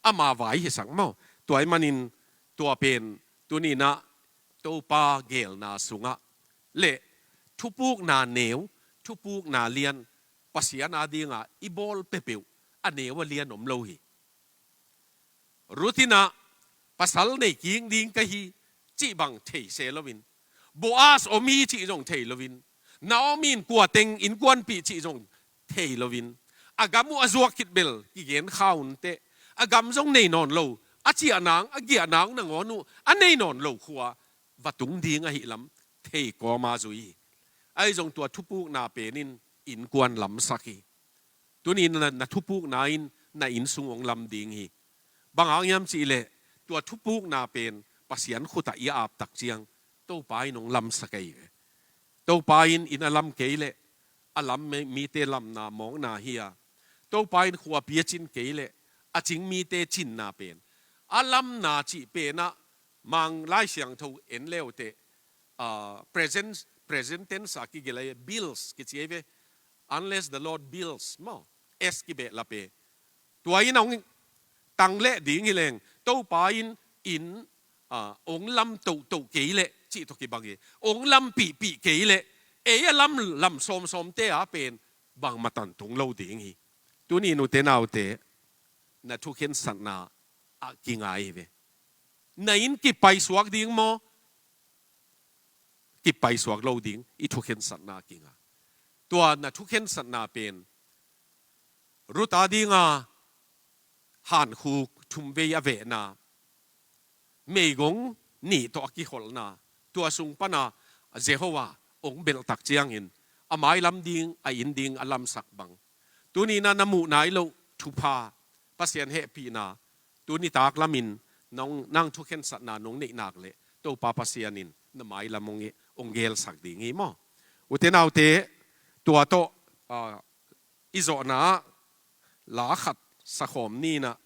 Ama vai hisak maw. Tua ih manin tua pen tuninah Topa gelna sungah. Le thupukna neu, thupukna lian, Pasian a dinga i bawl peuhpeuh a neu a lian om lo hi. Ruth inah pasal nei kik ding ka hi cih bang thei se loin. Boaz om hi cih zong thei loin. Naomi in kua teng innkuanpih cih zong thei loin. A gam uh a zuak khit bel kigen kha un teh. A gam zong nei nawn lo. A ciah nang, a giah nang nangawn uh a nei nawn lo khua va tung ding ahih lam thei kawma zui hi. Ahi zong tua thupukna pen in innkuan lamsak hi. Tuni na, na thupukna in na inn sung hong lam ding hi. Bang hang hiam cih leh tua thupukna pen Pasian khutah i ap tak ciang Topa in hong lamsak ei ve. Topa in inn a lam kei leh a lam mi, mite lamna mawkna hi a. Topa in khuapi a cin kei leh a cing mite cinna pen. A lamna cih penah Mang Lai Siangtho en leuteh, ah, present, present tense a kigelh ei bills kici ei ve. Unless the Lord bills maw. S kibehlap e. Tua in hong tang leh ding hi leng. Topa in inn, ah, hong lam tohtoh kei leh cih tawh kibang hi. Hong lam pihpih kei leh. Ei a lam lam sawmsawmte a pen bang matan tung lo ding hi. Tuni nute naute na thukhensatna a kingai hi ve. Na inn kipaisuak ding maw? Kipaisuak lo ding i thukhensatna a kinga. Tua na thukhensatna pen Ruth a dinga hankhuk thumvei a vehna, meigong nih tawh a kikholhna, tua sung pana Jehovah hong belhtak ciangin a mailam ding, a inn ding a lamsak bang, tuni na na muh nai loh thupha Pasian hehpihna tuni tak lamin nong, nang thukhensatna nong neih nak leh Topa Pasian in na mailam hong, hong gelsak ding hi maw? Ute naute, tua tawh, ah, i zawhna ah la khat sakhawm ni nah,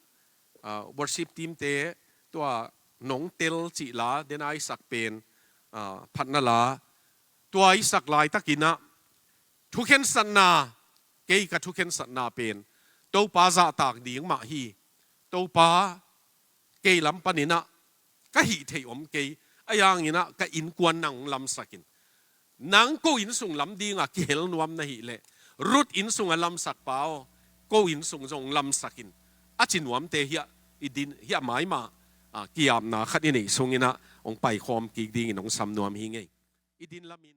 ah, worship team te tua nong tel cih la den a i sak pen, ah, phatna la tua i sak laitakin ah thukhensatna, kei ka thukhensatna pen Topa zahtak ding mah hi. Topa, kei lam panin ah ka hih theih om kei, ahi hangin ah ka innkuan nang hong lamsak in. Nang ko inn sung lam dingah kihel nuam na hih leh, Ruth inn sung a lamsak pa aw, ko inn sung zong hong lamsak in, a ci nuamte hiah i din, hiah maimah, ah, kiapna khat i neih sungin ah hong paikhawm kik dingin hong sam nuam hi ngei. I din lamin